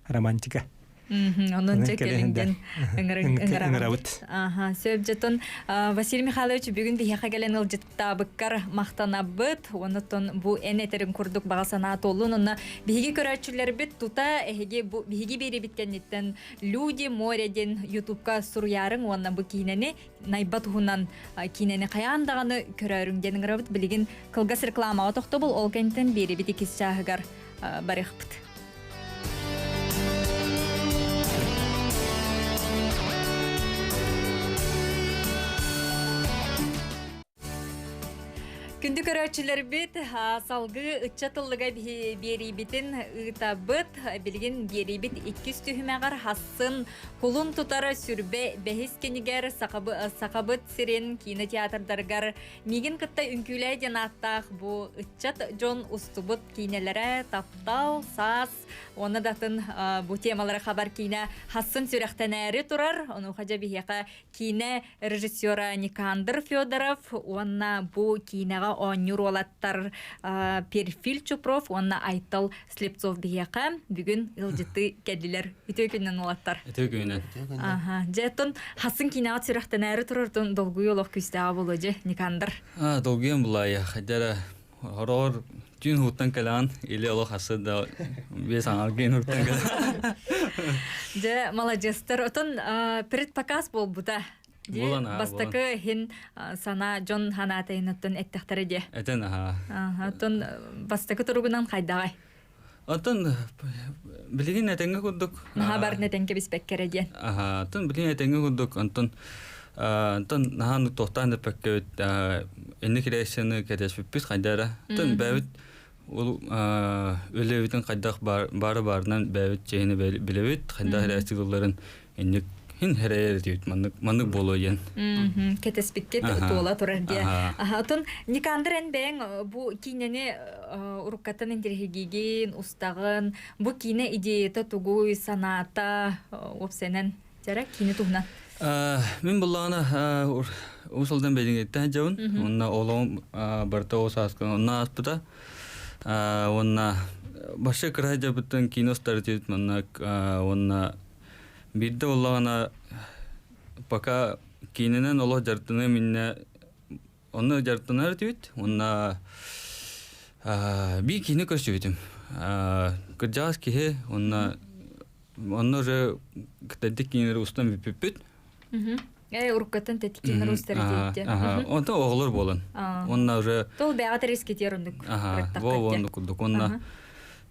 Романтика. Онон дьэ кэлиҥдэн ыҥырабыт. Аха, сөп дьэтон Василий Михайлович бүгүн биһиэхэ кэлэн ылдьыттаабыккар махтанабыт. Оннотон бу эн этерин курдук баҕа санаа туоллун. Онно биһиги көрөөччүлэрбит тута эһиги бу биһиги биэрибит кэнниттэн Люди море диэн ютубка суруйаарыҥ уонна бу киинэни найба туһунан киинэни хайаан даҕаны көрөөрүҥ диэн ыҥырабыт. Билигин кылгас рекламаҕа тохтобул, ол кэнниттэн биэрибит иккис чааһыгар барыахпыт. Күндү көрөөччүлэрбит, салгыы ыччат тыллыга биэриибитин ыытабыт. Билигин биэриибит иккис түһүмэҕэр хассын кулун тутар сүрбэ бэһис кинигэр Сахабыт сирин кинотеатрдарыгар Миигин кытта үҥкүүлээ диэн ааттаах бу ыччат дьон устубут киинэлэрэ таптал, саас уонна да атын бу темалары хабар киинэ хассын сүрэхтэнээри турар. Онуоха дьэ биһиэхэ киинэ режиссера Никандр Федоров уонна бу киинэҕэ оонньуур уолаттар Перфиль Чупров уонна Айтал Слепцов биһиэхэ бүгүн ыалдьыттыы кэллилэр. Үтүө күнүнэн уолаттар. Үтүө күнүнэн. Аха. Дьэ, оттон хассын киинэҕэ сүрэхтэнээри турартын долгуйуу олох күүстээҕэ буолуо дьэ, Никандр. А, долгуйан булаайа. Хайдара хороор түүн хуттан кэлэҕин или олох асы да бес аҥаргын хуттан кэлэҕин. Дьэ, маладьыастар. Отон предпоказ буолбута. Буолан аха, Бастакы иһин сана дьон ханаатайыныттан эттэхтэрэ диэ. Этен аха. Оттон бастакы туругунан хайдаҕай? Оттон билигин этэҥҥэ курдук. Наһаа барын этэн кэбиспэккэрэ диэн. Аха, оттон билигин этэҥҥэ курдук, онтон онтон наһаа туохтаан да эппэккэбит инник реакцияны кэтэспиппит хайда эрэ. Оттон бэйэбит ол үлэбитин хайдах баары баарынан бэйэбит чиэһини билэбит, хайдах реакцияларын инник хин хэрэйэр этибит маннык маннык буолуо диэн. Кэтэспиккит туола турар диэ. Отон Никандр эн бэйэҥ бу киинэни уруккаттан интэриэһиргиигин, устаҕын, бу киинэ идеята тугуй, санаата уопсайынан дьара киинэ туһунан. Мин буллаҕына Уус Алдан бэйдиҥиттэн сылдьабын. Уонна олоҕум барыта ол сааскын онно ааспыта. Уонна башы кыра сылдьабыттан киинэ устар этибит манна уонна биирдэ буоллаҕына пока киинэнэн олох дьарыктаныам иннэ онно дьарыктанар этибит уонна биир киһини көрсүбүтүм кырдьаҕас киһи уонна онно уже тэттик киинэлэри устан бүппүппүт. Э, уруккаттан тэттик киинэлэри устар этибит. Онтон оҕолор буолан. Онно уже Тол бэҕэ тэрискитиэр оннук. Во оннук курдук. Онно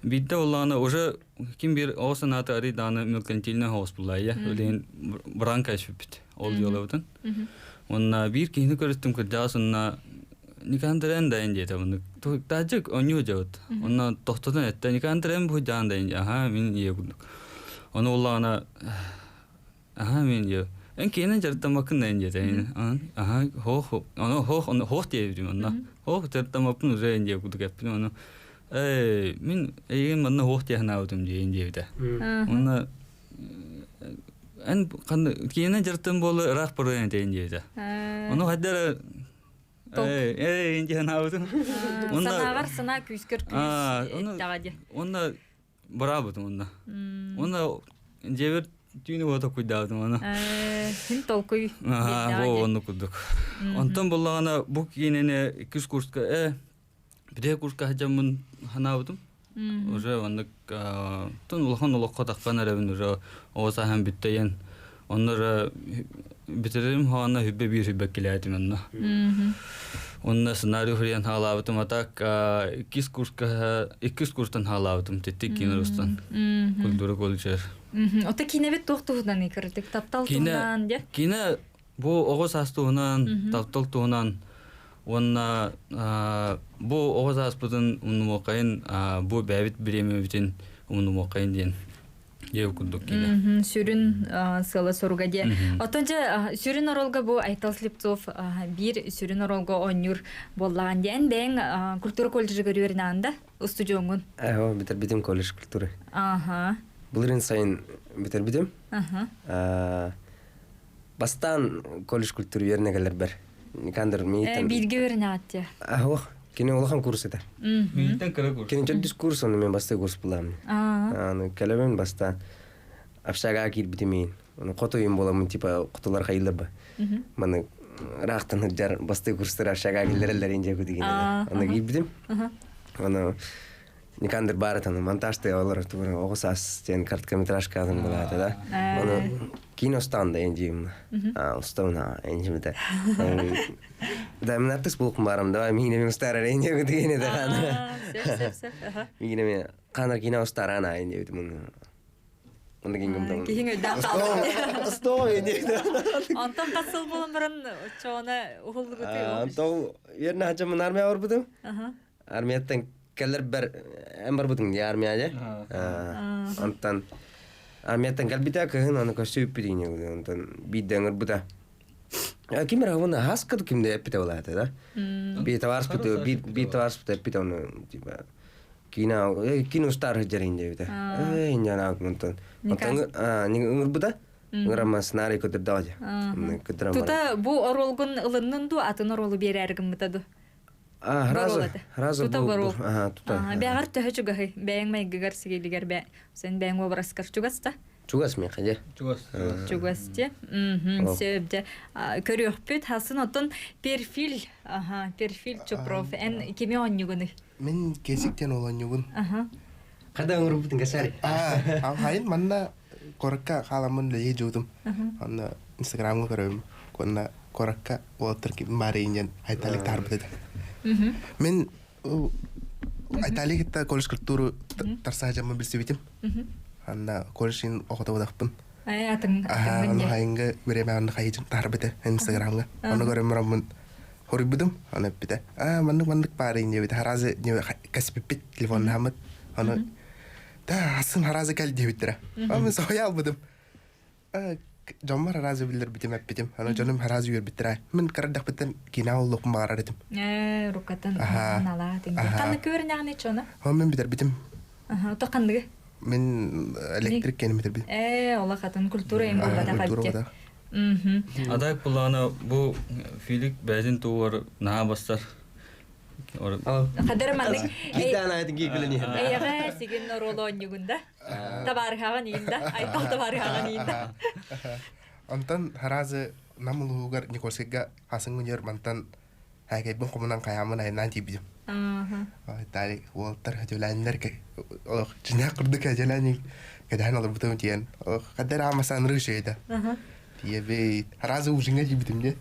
биирдэ буоллаҕына уже ким биир оҕо санаата арый даҕаны меркантильнай соҕус буллаайа. Билигин быраан кэспиппит ол дьыалабытын. Уонна биир киһини көрүстүм кырдьаҕас онно Никандрен дайын диэтэ оннук. Таажык онньуу дьабыт. Онно тохтотон эттэ Никандрен бу жаан дайын аха мин ийэ курдук. Ону уллаҕына аха мин ийэ эн киэнэ дьарыктаммаккын дайын диэтэ. Аха хоох ону хоох ону хоох диэбитим онно. Хоох дьарыктаммаппын уже эн диэ курдук эппитим ону Ээ, мин эйигин манна суох дии санаабытым диэн диэбитэ. Уонна эн ханна киинэ дьарыктан буола ыраах барыан этейин диэбитэ. Ону хайда эрэ ээ, ээ дии санаабытым. Уонна Санааҕар санаа күүскэр күүс эттэҕэ дии. Уонна бараабытым уонна. Уонна дьиэбэр түүнү уота куйдаабытым аны. Хин толкуй. Бу оннук курдук. Онтон буллаҕына бу киинэни иккис курска э Битэ курска сылдьаммын санаабытым. Уже оннук тун улахан олоххо таххан эрэбин уже оҕо сааһым бүттэйэн. Онно эрэ Битерим хаана хүббе бир хүббе килээтим онно. Онно сценарий хуруйан хаалаабытым атак иккис курска иккис курстан хаалаабытым теттик кинорустан культура колледжер. Ото кинебит туох туһунан кырдык таптал туһунан де? Кине бу оҕо саас туһунан, таптал туһунан уонна бу оҕо сааспытын умнумуоххайын, бу бэйэбит бириэмэбитин умнумуоххайын диэн Дьэ курдук киинэ. Сүрүн сыала соруга диэ. Оттон дьэ сүрүн оролго бу Айтал Слепцов биир сүрүн оролго оонньуур буоллаҕын диэн бэйэҥ культура колледжыгар үөрэнэҕин да устудьуоҥҥун? Ээ, бүтэрбитим колледж культуры. Аха. Былырыын сайын бүтэрбитим. Аха. Бастаан колледж культуры үөрэнэ кэлэрбэр Никандр миигиттэн Бииргэ үөрэнэҕит дии. Ах, кини улахан курс этэ. Миигиттэн кыра курс. Кини төрдүс курс, ону мен бастакы курс булааммын. Аны кэлэбин бастаан общага киирбитим иин. Ону хотуйум буоламмын типа хотулар хайыллар ба. Маны ыраахтан сылдьар бастакы курстар общага киллэрэллэр инже кутигин. Аны киирбитим. Аны Никандр баарытаны монтажты олор тугура оҕо саас диэн короткометражка атын булаата да. Оны киин устаан да энжиим. А устауна энжимите. Да мен артист булкум барам да мине мен устар энже дегене да хана. Сөп сөп сөп. Мине мен канар кино устар ана энже бит муну. Онда кингом там. Киһиң өйдөөн хаалбыт. Устоо энже. Онтон хас сыл буолан баран оччоҕуна уһуллугутуй? Антон ерне хачамын армия барбытым. Армияттан кэлэрбэр эн барбытыҥ дии армия дьэ. Онтон армияттан кэлбитэ кыһын аны көрсүбүппүт иньэ онтон биирдэ ыҥырбыта. Ким эрэ уонна хаска кимдэ эппитэ буолаата да. Биир табаарыспыт биир табаарыспыт эппитэ ону типа киинэ киин устаар сылдьар диэбитэ. Ээ иньэ онтон онтон ыҥырбыта. Ыҥырамма сценарий көтүрдэҕэ дьэ. Көтүрэн Тута бу оруолгун ылыннын дуу, атын оруолу биэрээри гыммыта дуу? Сразу, сразу Тута барол. Тута. Бэҕэр төһө чугаһый? Бэйэҥ майгыгар сигилигэр бэ сен бэйэҥ уобараскар чугас да? Чугас миэхэ дьэ. Чугас. Чугас дьэ. Сөп дьэ. Көрүөхпүт хасын оттон перфил, аха, перфил Чупров эн кими оонньугунуй? Мин кесиктен ол оонньугун. Аха. Хада оҥорбутун кэсари. Аа, хайын манна коракка хааламмын лэйи жуутум. Онно Инстаграмҥа көрөбүм. Онно коракка уолаттар баарыйын диэн Айталик таарбыт этэ. Мин Айталик кытта колледж культуру тарсаа дьаммын билсибитим. Анна колледжин оҕото бодахпын. Ай атын Аны хайынга биремэ анны хайыжым таарбыта Инстаграмҥа. Ону көрөн бараммын хоруйбутум. Аны эппитэ. Аа маннык маннык баарыйын диэбит. Харазы кэспиппит телефоннааммыт. Аны да асын харазы кэл диэбиттэрэ. Мин соһуйа албытым. Дьоммор аразы биллэрбитим эппитим. Аны дьонум харазы үөрбүттэрэ. Мин кырдахпыттан киинэ оллукум баҕарар этим. Ээ, рукатын налаа тинге. Ханны көрнәгән чона? Мин битэрбитим. Аха, то ханныгы? Мин электрик кеним битэрбитим. Ээ, ола хатын культура эм булбата Культура Адай пулана бу Филик бәзин туар наһаа бастар. Хадыр маннык Гитана айтын кийгилени. Эйэҕэ сигин оруолу оонньугунда. Табаарыһаҕын иинда. Айтал табаарыһаҕын иинда. Онтон харазы нам улуугар Никольскайга хасыҥ мантан хакайбын хомунан хайаамын айнаан тиийбитим. Таали уолтар хөтөлээннэр олох чинээх курдук хөтөлээн кэдэһэн олорбутум тиэн хаддар аамасан рыжейда. Тиэбей харазы ужинга тиийбитим дьэ.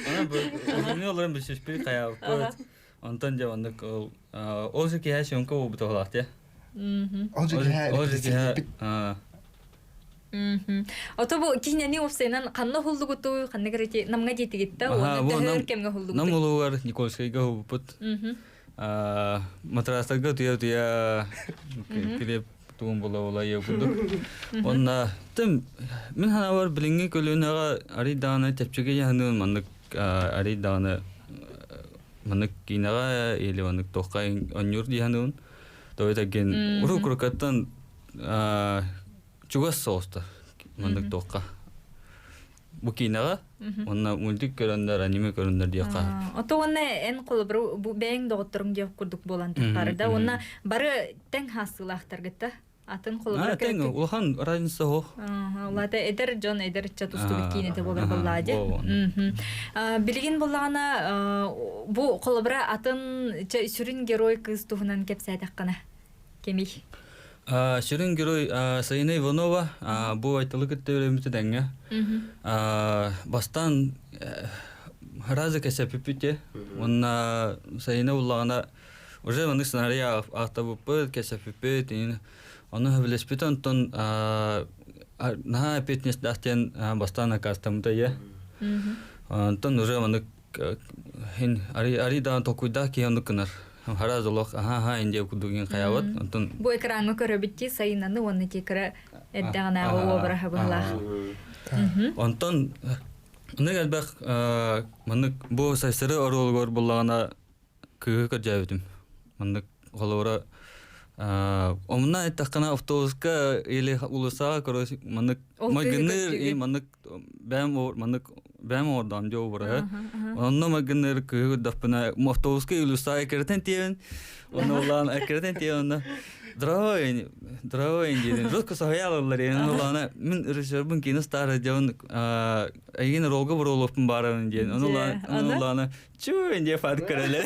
Аны бу олорон билсиспит хаябыт. Онтон дьэ оннук ол ол же киһи съемка буолбута буолаах дьэ. Ол же Ол же киһи Ото бу киинэни уопсайынан ханна уһуллугутуй, ханна кэрити намҥа диэтигитта, уонна төһөр кэмҥэ уһуллугутуй? Нам улуугар Никольскайга уһулбуппут. Матрастарга туя-туя килип тугун була-була ийэ курдук. Онна тым мин санаабар билиҥҥи көлүөнэҕэ арый даҕаны чэпчэки дьаһаныын маннык арый даҕаны маннык киинэҕэ или маннык туохха онньуур дии саныыбын. Тоҕо этэргин урут курукаттан чугас соҕустар маннык туохха бу киинэҕэ уонна мультик көрөннөр аниме көрөннөр диэххэ Ото уонна эн холобур бу бэйэҥ доҕотторуҥ диэх курдук буолан таххары да уонна бары тэҥ хассыылаахтаргытта атын холобур тэҥ улахан разница суох. Улаата эдэр дьон эдэр ыччат устубут киинэтэ буолар буоллаа дии. Билигин буллаҕына бу холобура атын сүрүн герой кыыс туһунан кэпсээтэххинэ кимий? Сүрүн герой Саина Иванова бу Айталы кытта үлэммитэ дэҥҥэ. Бастаан разы кэсэппиппит уонна Саина буллаҕына уже маннык сценарий аахтабыппыт, кэсэппиппит, ону сөбүлэспит онтон наһаа эппиэтинэстээх диэн бастаан аккаастаммыта ийэ. Онтон уже маннык хин ари ари даан толкуйдаах киһи оннук гынар. Хара золох аха аха индия курдугин хаябат. Онтон Бу экраҥҥа көрөбүт дии Сайынаны уонна тикра эрдэҕинээҕи уобараһа быһылаах. Онтон ынык элбэх маннык бу сайсары оруолугар буллаҕына кыыһы көрдөөбүтүм. Маннык холобура омуна эттэххинэ автобуска или улусаҕа короче маннык майгынныыр и маннык бэйэм маннык бэйэм оҥордоом дьэ обраһы. Онно майгынныыр кыыһы көрдөхпүнэ автобуска улусаҕа эккирэтэн тиэбин. Онно улаан эккирэтэн тиэбин онно дорогой дорогой диэн жестко соһуйалаллар диэн улаана мин режиссербун кино стара дьон эйигин ролга буруолуохпун баарабын диэн ону улаана Чүү инде фат көрөлөр.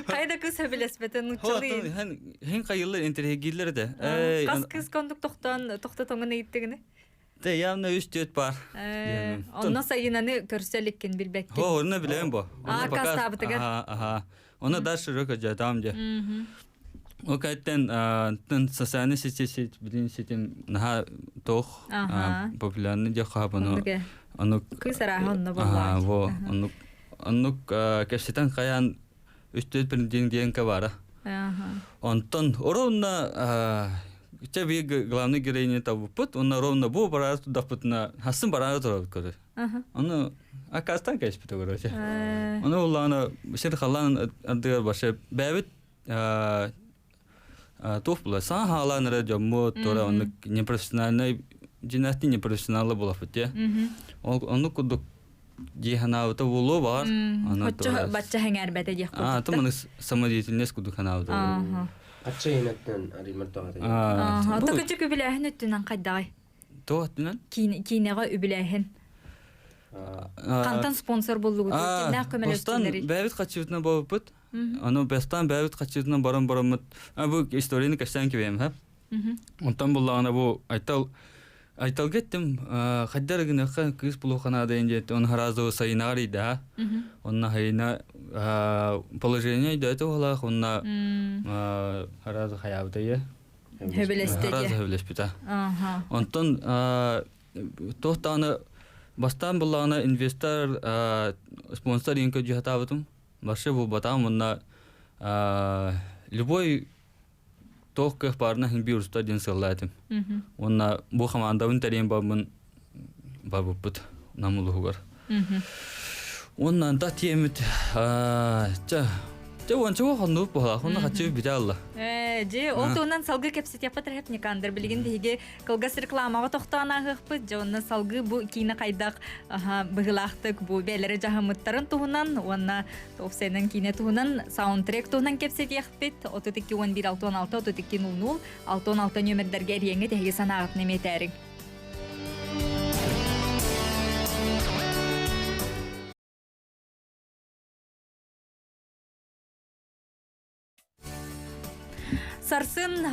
Хайда кыз хөбүлэспэтин нуччалыы. Хин кайыллар интерегирлер де. Кас кыз кондук тохтон тохтотоңун ыйыттыгыны. Те явно үс төт бар. Онно сайынаны көрсө иликкин билбеккин. Хо, онно билем бо. А, кастаабытыгар. Аха. Оны дальше рөкө жатам же. О кайттен тын социальный сети сеть билин сетим наха тох популярный же хабаны. Онук Кыыс арааһа онно буоллаҕа. Во, оннук оннук кэпсэтэн хайаан үстүөт диэн диэнкэ баара. Онтон ровно чэ биир главный героиня табыппыт, онно ровно бу бараары турдахпытына хасын бараары турабыт көрөр. Ону аккаастан кэспит короче. Ону улаана сир халаан ардыгар башы бэбит туох була саҥа хаалаан эрэ дьоммут туора оннук непрофессиональный дьинээхти непрофессионалы буолаппыт дии. Ол оннук курдук дии санаабыта буолуо баҕар. Оччо бачча хэҥээрбэтэ диэх курдук. То маны самодеятельность курдук санаабыта. Ачча иһинэттэн арыймар тоҕо. Токучу үбүлээһин өттүнэн хайдаҕай? Туох өттүнэн? Киинэҕэ үбүлээһин. Хантан спонсор буллугут? Кимнээх көмөлөстүлэрий? Бэйэбит хаччыбытынан буолбуппут. Ону бастаан бэйэбит хаччыбытынан баран бараммыт бу историяны кэпсээн кэбиэм ха. Онтон буллаҕына бу Айтал Айталга эттим хайдар гыныахха кыыс булуохха наада диэн он харазу сайынаҕар ыйда онно хайына положение өйдөөтө уһалаах онно харазы хаябыта ийэ Хөбүлэстэ харазы хөбүлэспитэ онтон туох даҕаны бастаан буллаҕына инвестор спонсор иин көрдьүһэтаабытым Вообще булбатаҕым уонна любой туох кыах баарына иһин биир устар диэн сыаллаа этим. Уонна бу хамаандабын тэрийэн барбын барбыппыт Нам улууһугар. Уонна антах тиэммит чэ Дьэ уонча хоннубут буолаах, онно хаччы бүтэ алла. Ээ, дьэ, ол туһунан салгыы кэпсэтиэхпит Рахип Никандр. Билигин биһиги кылгас рекламаҕа тохтоон ааһыахпыт. Дьэ, онно салгыы бу киинэ хайдах быһыылаахтык бу бэйэлэрэ дьаһаммыттарын туһунан уонна уопсайынан киинэ туһунан саундтрек туһунан кэпсэтиэхпит. 32 11 66 32 00 66 нүөмэрдэргэ эриэҥҥэ тэһиги санааҕытын эмиэ этээриҥ. Сарсын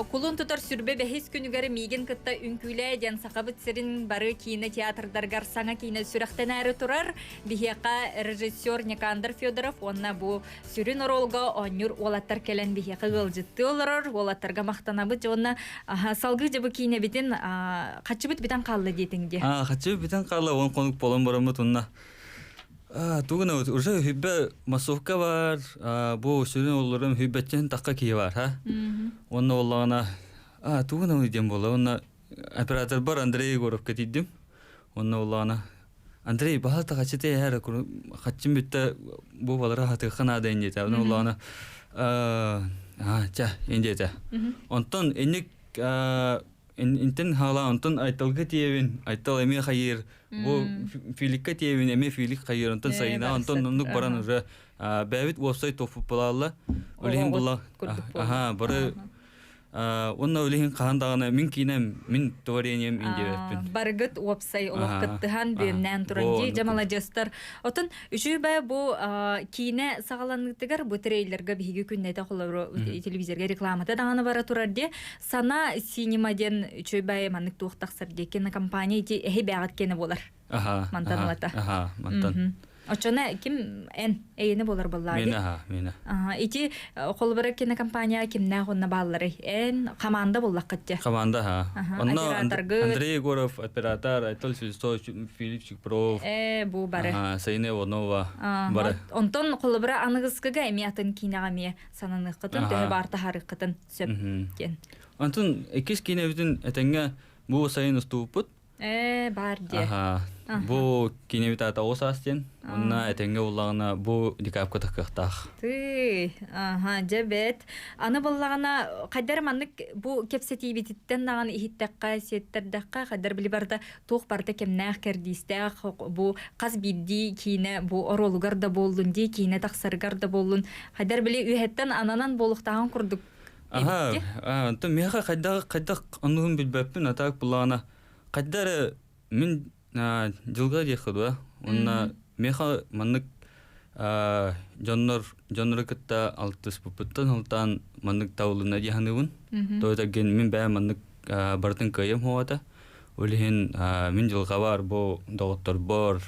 кулун тутар сүрбэ бэһис күнүгэр миигин кытта үҥкүүлээ диэн Сахабыт сирин бары киинэ театрдарыгар саҥа киинэ сүрэхтэнээри турар. Биһиэхэ режиссер Никандр Федоров уонна бу сүрүн оруолга оонньуур уолаттар кэлэн биһиэхэ ыалдьыттыы олорор. Уолаттарга махтанабыт уонна салгыы дьэ бу киинэбитин хаччыбыт бүтэн хаалла диэтиҥ дии. Хаччыбыт бүтэн хаалла уон хонук буолан бараммыт уонна Тугун эбит, уже хүббэ массовка бар, бу сүрүн оллорум хүббэттэн тахха киһи бар, ха? Онно оллаҕына, тугун эбит диэн буолла, онно оператор бар Андрей Егоровка тиийдим. Онно оллаҕына, Андрей, баһа хаччыта эһэр, хаччым бүттэ, бу балара хатыахха наада диэтэ. Онно оллаҕына, ча, диэтэ. Онтон инник Интен хаала онтон Айталга тиэбин, Айтал эмиэ хайыыр, бу Филикка тиэбин, эмиэ Филик хайыыр, онтон Сайына, онтон оннук баран уже бэйэбит уопсай тофуппалаалла. Ол иһин булла. Аха, бары Онно үлэһин хаһан даҕаны мин киинэм, мин творением индиэбэппин. Барыгыт уопсай олох кыттыһан, бүөмнээн туран дии дьэ маладьыастар. Отон үчүгэй бу киинэ саҕаланыытыгар бу трейлерга биһиги күннэтэ холобур телевизорга рекламата даҕаны бара турар дии. Сана синема диэн үчүгэй маннык туох тахсар дии кинокомпания ити эһи бэҕэт киэнэ буолар. Мантан улата. Аха, мантан. Оччоно ким эн эйини болар боллаа Мена, аха, мена. Ити холобура кинокомпания кимнээх онно баалларый? Эн команда буллаххыт дьэ. Команда, аха. Онно Андрей Егоров, оператор, Айтал Филистович, Филипп Чикпров. Бу бары. Саина Иванова бары. Онтон холобура аныгыскыга эмиэ атын киинэҕэ эмиэ сананыаххытын, төһө баар таһаарыаххытын сөп диэн. Онтон иккис киинэбитин этэҥҥэ бу сайын устубуппут. Баар дии. Аха. Бу кинибит аата оҕус аас диэн. Онно этэҥҥэ буллаҕына бу декабка тахыахтаах. Тыы, аха, дьэ бэт. Аны буллаҕына хайдар маннык бу кэпсэтиибититтэн даҕаны иһиттэххэ, сиэттэрдэххэ, хайдар били барыта туох барыта кэмнээх, кэрдиистээх бу хас биирдии киинэ бу оруолугар да буоллун дии, киинэ тахсарыгар да буоллун, хайдар били үөһэттэн ананан буолуохтааҕын курдук Аха, онтон миэхэ хайдах хайдах оннугун билбэппин, а так буллаҕына хайда эрэ мин дьылга диэххэ дуо уонна миэхэ маннык дьоннор дьоннору кытта алтыспыппыттан алтаан маннык табылынна дии саныыбын. Тоҕо этэргин мин бэйэм маннык барытын кыайыам суоҕа Ол иһин мин дьылҕабар бу доҕотторбор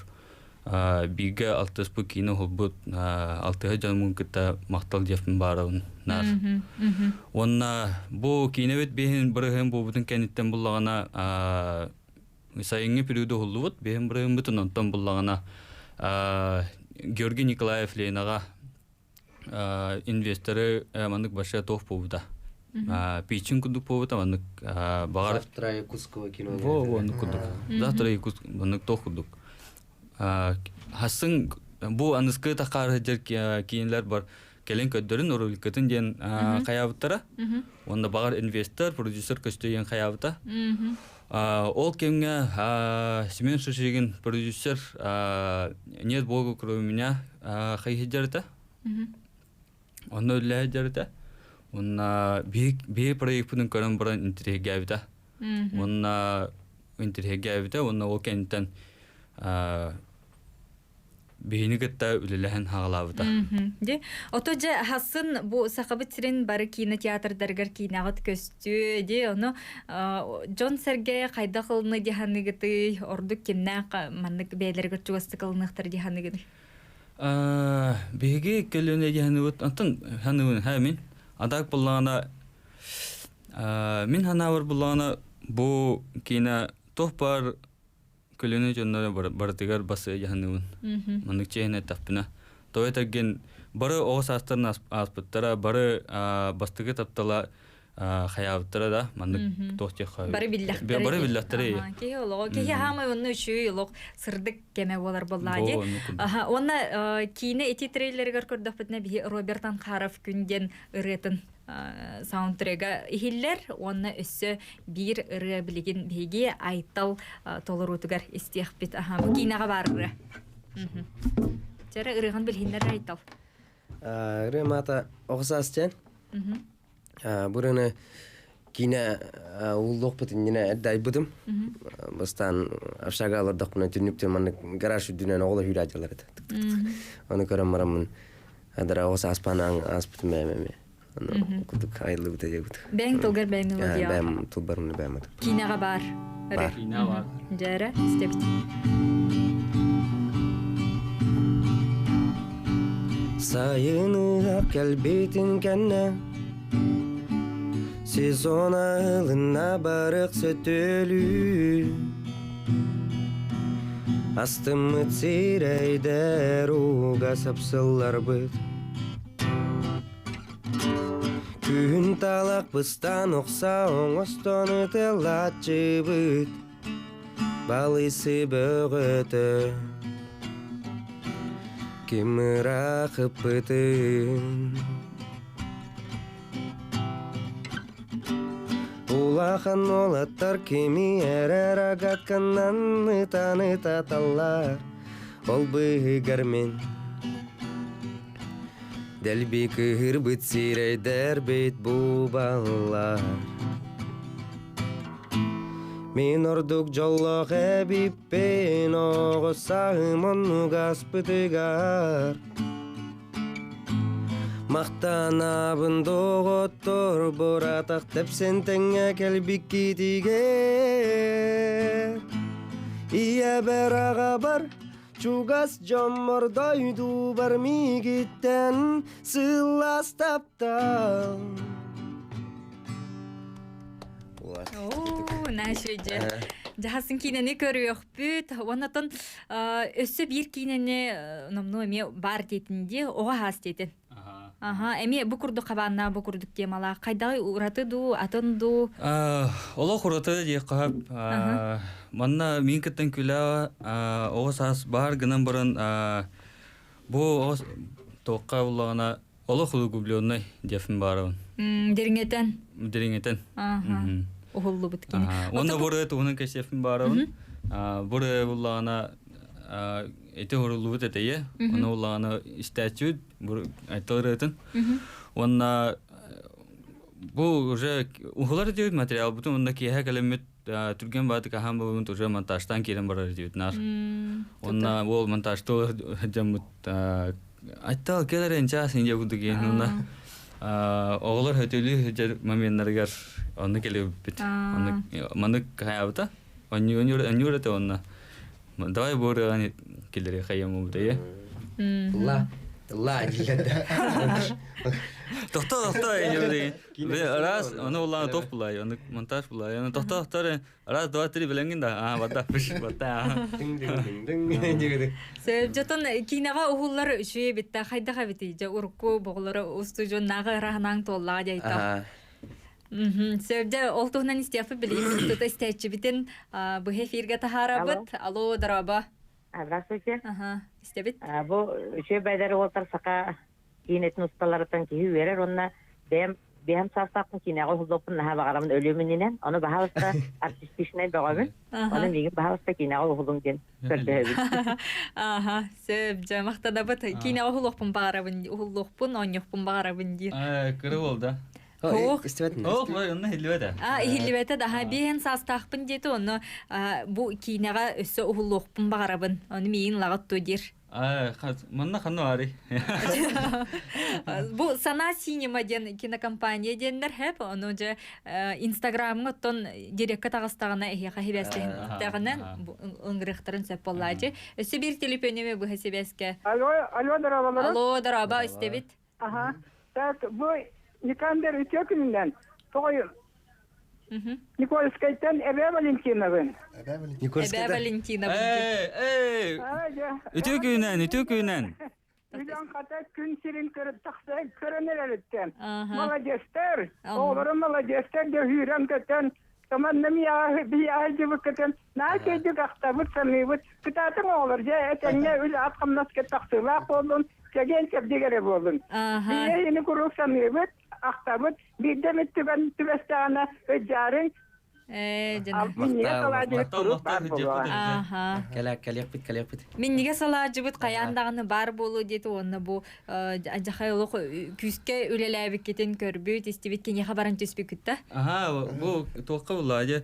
бииргэ алтыспыт киинэ уһулбут алтыһа дьоммун кытта махтал диэхпин баарабын наар. Уонна бу киинэбит биһин бырыһын буолбутун кэнниттэн буллаҕына сайыҥҥы периоду уһуллубут биһин бырыһыммытын онтон буллаҕына Георгий Николаев Ленаҕа инвесторы маннык большая туох буолбута. Пичин курдук буолбута маннык баҕар Завтра якутского кино. Во, во, оннук курдук. Завтра якутск маннык туох курдук. Хасын бу аныскы тахаар сылдьар киинэлэр бар кэлин көрдөрүн роликатын диэн хайаабыттара. Уонна баҕар инвестор, продюсер көстө диэн хайаабыта. Ол кэмҥэ Семен Шишигин продюсер «Нет Бога кроме меня» хайыһыдьарыта. Онно үллэһидьарыта. Уонна биһи проекпытын көрөн баран интириэһиргээбитэ. Уонна интириэһиргээбитэ уонна ол кэнниттэн биһини кытта үлэлэһэн хаҕалаабыта. Ди. Ото дьэ хасын бу Сахабыт сирин бары кинотеатрдарыгар киинэҕит көстүө ди ону дьон-сэргэ хайдах ылыны дии саныыгытый ордук кимнээх маннык бэйэлэригэр чугастык ылыныахтар дии саныыгыный? Биһиги көлүөнэ дии саныыбыт онтон саныыбын һэ мин адаак буллаҕына мин санаабар буллаҕына бу киинэ туох баар көлүөнэ дьонноро барытыгар басыа дьаһаныыбын. Маннык чиэһинэ эттэхпинэ. Тоҕо этэргин бары оҕо саастарын ааспыттара, бары бастакы таптала хайаабыттара да маннык туох диэххэ бары биллэхтэрэ бары биллэхтэрэ киһи олоҕо киһи хаамай онно үчүгэй олох сырдык кэмэ буолар буоллаа дии уонна киинэ ити трейлеригэр көрдөхпүтүнэ биһи Роберт Анхаров күн диэн ырыатын саундтрега иһиллэр уонна өссө биир ырыа билигин биһиги Айтал толоруутугар истиэхпит. Аха, бу киинэҕэ баар ырыа. Чэрэ ырыаҕын билиһиннэр Айтал. Ырыа маата оҕо саас диэн. Бу ырыаны киинэ ууллуохпут иннинэ эрдэ айбытым. Бастаан общага олордохпуна түннүктэн маннык гараж үрдүнэн оҕолор үүрээдьэлэр этэ. Ону көрөн бараммын Адара оҕо сааспаан ааспытым бэйэм эмиэ. Аны кудук айыллыбыта диэбит. Бэйэҥ тылгар бэйэҥ мелодия. Бэйэм тылбарымны бэйэм атым. Киинэҕэ баар. Баар. Киинэҕэ баар. Дьээрэ, истэбит. Сайыныга кэлбитин кэннэ Сезон аһылынна барык сөтөлүү Астыммыт сирэйдэр ууга сапсылларбыт Күһүн талах быстан охса оҥостон ытылааччыбыт Балыйсы бөҕөтө Ким ыраах ыппытын Улахан уолаттар кими эрэ рогатканан ытан ытаталлар, ол быыһыгар мин. Дэлби кыһырбыт сирэйдэрбит бу баллар. Мин ордук дьоллоох эбиппин оҕо сааһым оннук аспытыгар. Махтанабын доҕоттор буратах тэпсэн тэҥҥэ кэлбиккитигэр. Ийэбэр аҕабар чугас дьоммор дойдубар миигиттэн сылаас таптал. Оо, наша дьэ. Дьаһасын киинэни көрүөхпүт. Оннотон өссө биир киинэни номнуо эмиэ бар диэтин дии, оҕо хаас диэтин. Аха, эмиэ бу курдук хабааннаа бу курдук темалаах. Хайдаҕый ураты дуу, атын дуу? Олох ураты диэххэ сөп. Манна мин кыттан күлэ оҕо саас баар гынан баран бу оҕо туохха буллаҕына олох углубленный диэфин баарабын. Дириҥэтэн. Дириҥэтэн. Аха. Уһуллубут кини. Уонна буры туһунан кэсиэфин баарабын. Буры буллаҕына ити хуруллубут этэйэ. Оны буллаҕына истээччүт айтылырытын. Уонна бу уже ухулар диэбит материал бутун онно киэһэ кэлэммит түргэн баатык аһаан болумут уже монтажтан киирэн барар диэбит нар. Онна ол монтажтыл дьаммыт айттал келер час инде кудук онна оҕолор хөтөлүү жер моменттарыгар онну келебиппит. Онну манык хаябыта. Онню онню онна. Давай боры келери хаямы бутая. Ла, ла дилерде. Тохто тохто инде. Раз, оны улан топ булай, оны монтаж булай. Оны тохто тохто раз, два, три биленгин да. А, бата, пыш, бата. Дың дың дың дың дегеде. Сөп жотон кинаға ухуллар үшүйе битте хайдаға бити жа урукку боголору устужун нагы рахнаң толлага жайта. Сөп жа ол туһунан истиафы билим тута истээччи битин бу эфирге тахарабыт. Алло, дороба. Здравствуйте. Аха, истебит. Бу үчү байдары олтар сака киинетин усталарытан киһи үөрэр онна бэйэм бэйэм саастаахпын киинэҕэ уһуллуоппун наһаа баҕарабын өлүөмүнүнэн ону баһаалыста артистичнай бөҕөбүн ону миигин баһаалыста киинэҕэ уһулуҥ диэн көрдөһөбүн. Аха, сөп жа мактанабыт. Кинаға ухуллуохпун баҕарабын, ухуллуохпун, онньохпун баҕарабын диир. Кыры болду. Ох. Истебетин. Ох, бай, онна хиллибете. А, ихиллибете да, биһен саастаахпын диэти, онно бу кинаға өссө ухуллуохпун баҕарабын. Ону миигин лагат ту диир. Манна ханна бары. Бу Сана Синема диэн кинокомпания диэннэр хэп, ону же Инстаграмҥа оттон директка таҕыстаҕына эһиэхэ хибэстэһинтэҕинэн ыҥырыахтарын сөп буоллаачы. Өссө биир телефонеме быһа сибээскэ. Алло, алло, дорооболору. Алло, дорообо, истэбит. Аха. Так, бу Никандр үтүө күнүнэн. Тоҕой Никольскайтан Эбэ Валентиновын. Эбэ Валентина. Эй, эй. Үтүө күнэн, үтүө күнэн. Үлэн хата күн сирин көрүп тахса көрөн эрэлиттен. Молодецтер, оҕолорум молодецтер де hүүрэн көтөн, Таманным яа би аажыбыккытын, наа көйдүк ахтабыт саныыбыт. Кытаатыҥ оҕолор дьэ этэҥҥэ үл ат хамнас тахсыылаах буоллун, чэгиэн чэбдик эрэ буоллун. Бие ини куруук саныыбыт, ахтабыт, биирдэ эмит түгэн түбэстэҕинэ ыдьаарыҥ, минньигэ салаадьыбыт куруук баар буолуоҕа. Аха. Кэлэ кэлиэхпит кэлиэхпит. Миннигэ салаадьыбыт хайаан даҕаны баар буолуо диэти уонна бу дьахай олох күүскэ үлэлээбиккитин көрбүт, истибит киниэхэ баран түспүккүт да. Аха, бу туохха булла же.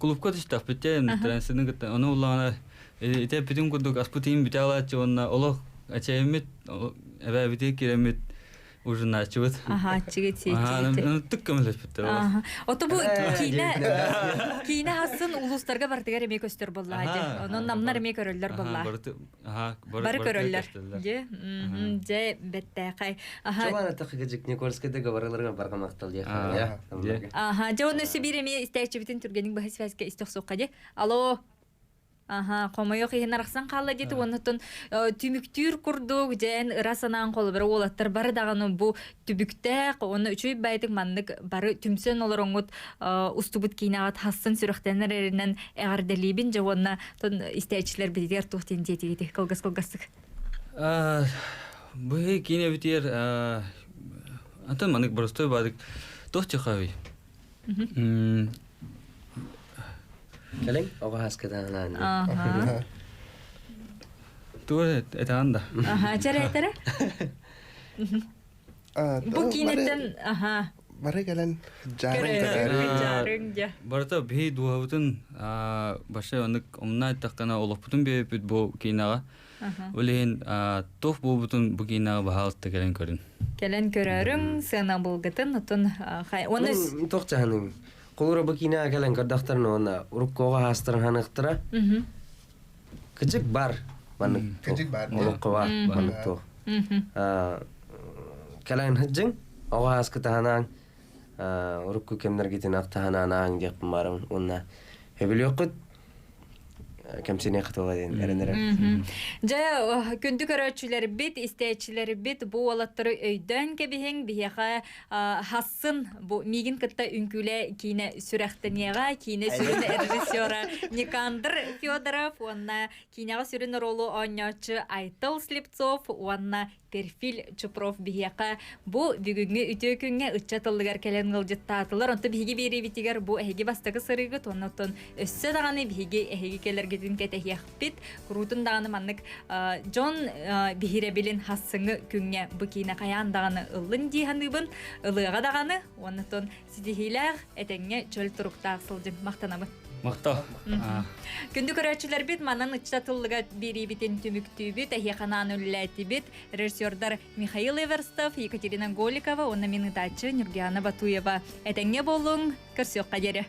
Клубка түстәхпит те, трансының кытта. Оны уллаана ите бүтүн курдук аспытын бүтэ алааччы онна олох ачаеммит, эбэ бите киреммит ужиначыбыт. Аха, чигит сиэччигит. Түк көмөлөспүттэр. Аха. Ото бу киинэ киинэ хасын улуустарга бартыгар эмиэ көстөр буоллаа дьэ. Онон намнар эмиэ көрөллөр буоллаа. Аха, Бары көрөллөр. Дьэ, дьэ бэттээхэй. Аха. Чулан тахыгыжык Никольскайда говориларга барга мактал дия. Аха, дьэ онно өссө биир эмиэ истээччибитин түргэнник быһа связька истэх дьэ. Алло. Аха, хомойох иһин арахсан хаалла диэти уоннаттан түмүктүүр курдук дьэн ыра санаан холобура уолаттар бары даҕаны бу түбүктээх уонна үчүгэй байтык маннык бары түмсэн олороҥҥут устубут киинэҕит хассын сүрэхтэнэр эринэн эҕэрдэлиибин дьэ уонна тон истээччилэр битигэр туох диэн диэтигити кылгас кылгастык. Бу киинэ битиэр антон манык простой бадык туох чахави. Кэлиҥ, оҕо хаскытаан. Аха. Тур этан да. Аха, чэрэ Бу киинеттен, аха. Бары кэлэн жаарың көрөрүн жаарың дьэ. Барыта биһи дууһабытын баша оннук умна эттэххинэ олохпутун биэппит бу киинэҕэ. Ол иһин туох буолбутун бу киинэҕэ баһаалта кэлэн көрүн. Кэлэн көрөрүҥ, сыанабылгытын отун оны туох чаһаным. Холура бу киинэҕэ кэлэн көрдөхтөрүнэ уонна уруккуга хаастарын ханыктара. Кыжык бар. Маннык. Кыжык бар. Олоххо бар. Маннык туох. Кэлэн хыджың, оҕо ааскы таһанаан, урукку кэмнэргитин ахтаһанаан диэхпин баарым уонна хөбүлүөххүт кэмсиниэххит буола диэн эрэнэрем. Дьэ, күндү көрөөччүлэрбит, истээччилэрбит бу уолаттары өйдөөн кэбиһиҥ, биһиэхэ хассын бу миигин кытта үҥкүүлэ киинэ сүрэхтэниэҕэ, киинэ сүрүн режиссера Никандр Федоров уонна киинэҕэ сүрүн оруолу оонньооччу Айтал Слепцов уонна Перфиль Чупров биһиэхэ бу бүгүҥҥү үтүө күҥҥэ ыччат тылыгар кэлэн ыалдьыттаатылар. Онто биһиги биэриибитигэр бу эһиги бастакы сырыыгыт, оннуттан өссө даҕаны биһиги эһиги кэлэргитин кэтэһиэхпит. Куруутун даҕаны маннык дьон биһирэбилин хассыҥы күҥҥэ бу киинэ хайаан даҕаны ыллын дии саныыбын. Ылыаҕа даҕаны, оннуттан ситиһиилээх, этэҥҥэ чөл туруктаах сылдьын махтанабын. Махтал. Күндү көрөөччүлэрбит манан ыччат тыллыга биэриибитин түмүктүүбүт, эһиэхэ анаан үлэлээтибит. Режиссердар Михаил Эверстов, Екатерина Голикова уонна мин ытааччы Нюргиана Батуева. Этэҥҥэ буолуҥ, көрсүөххэ диэри.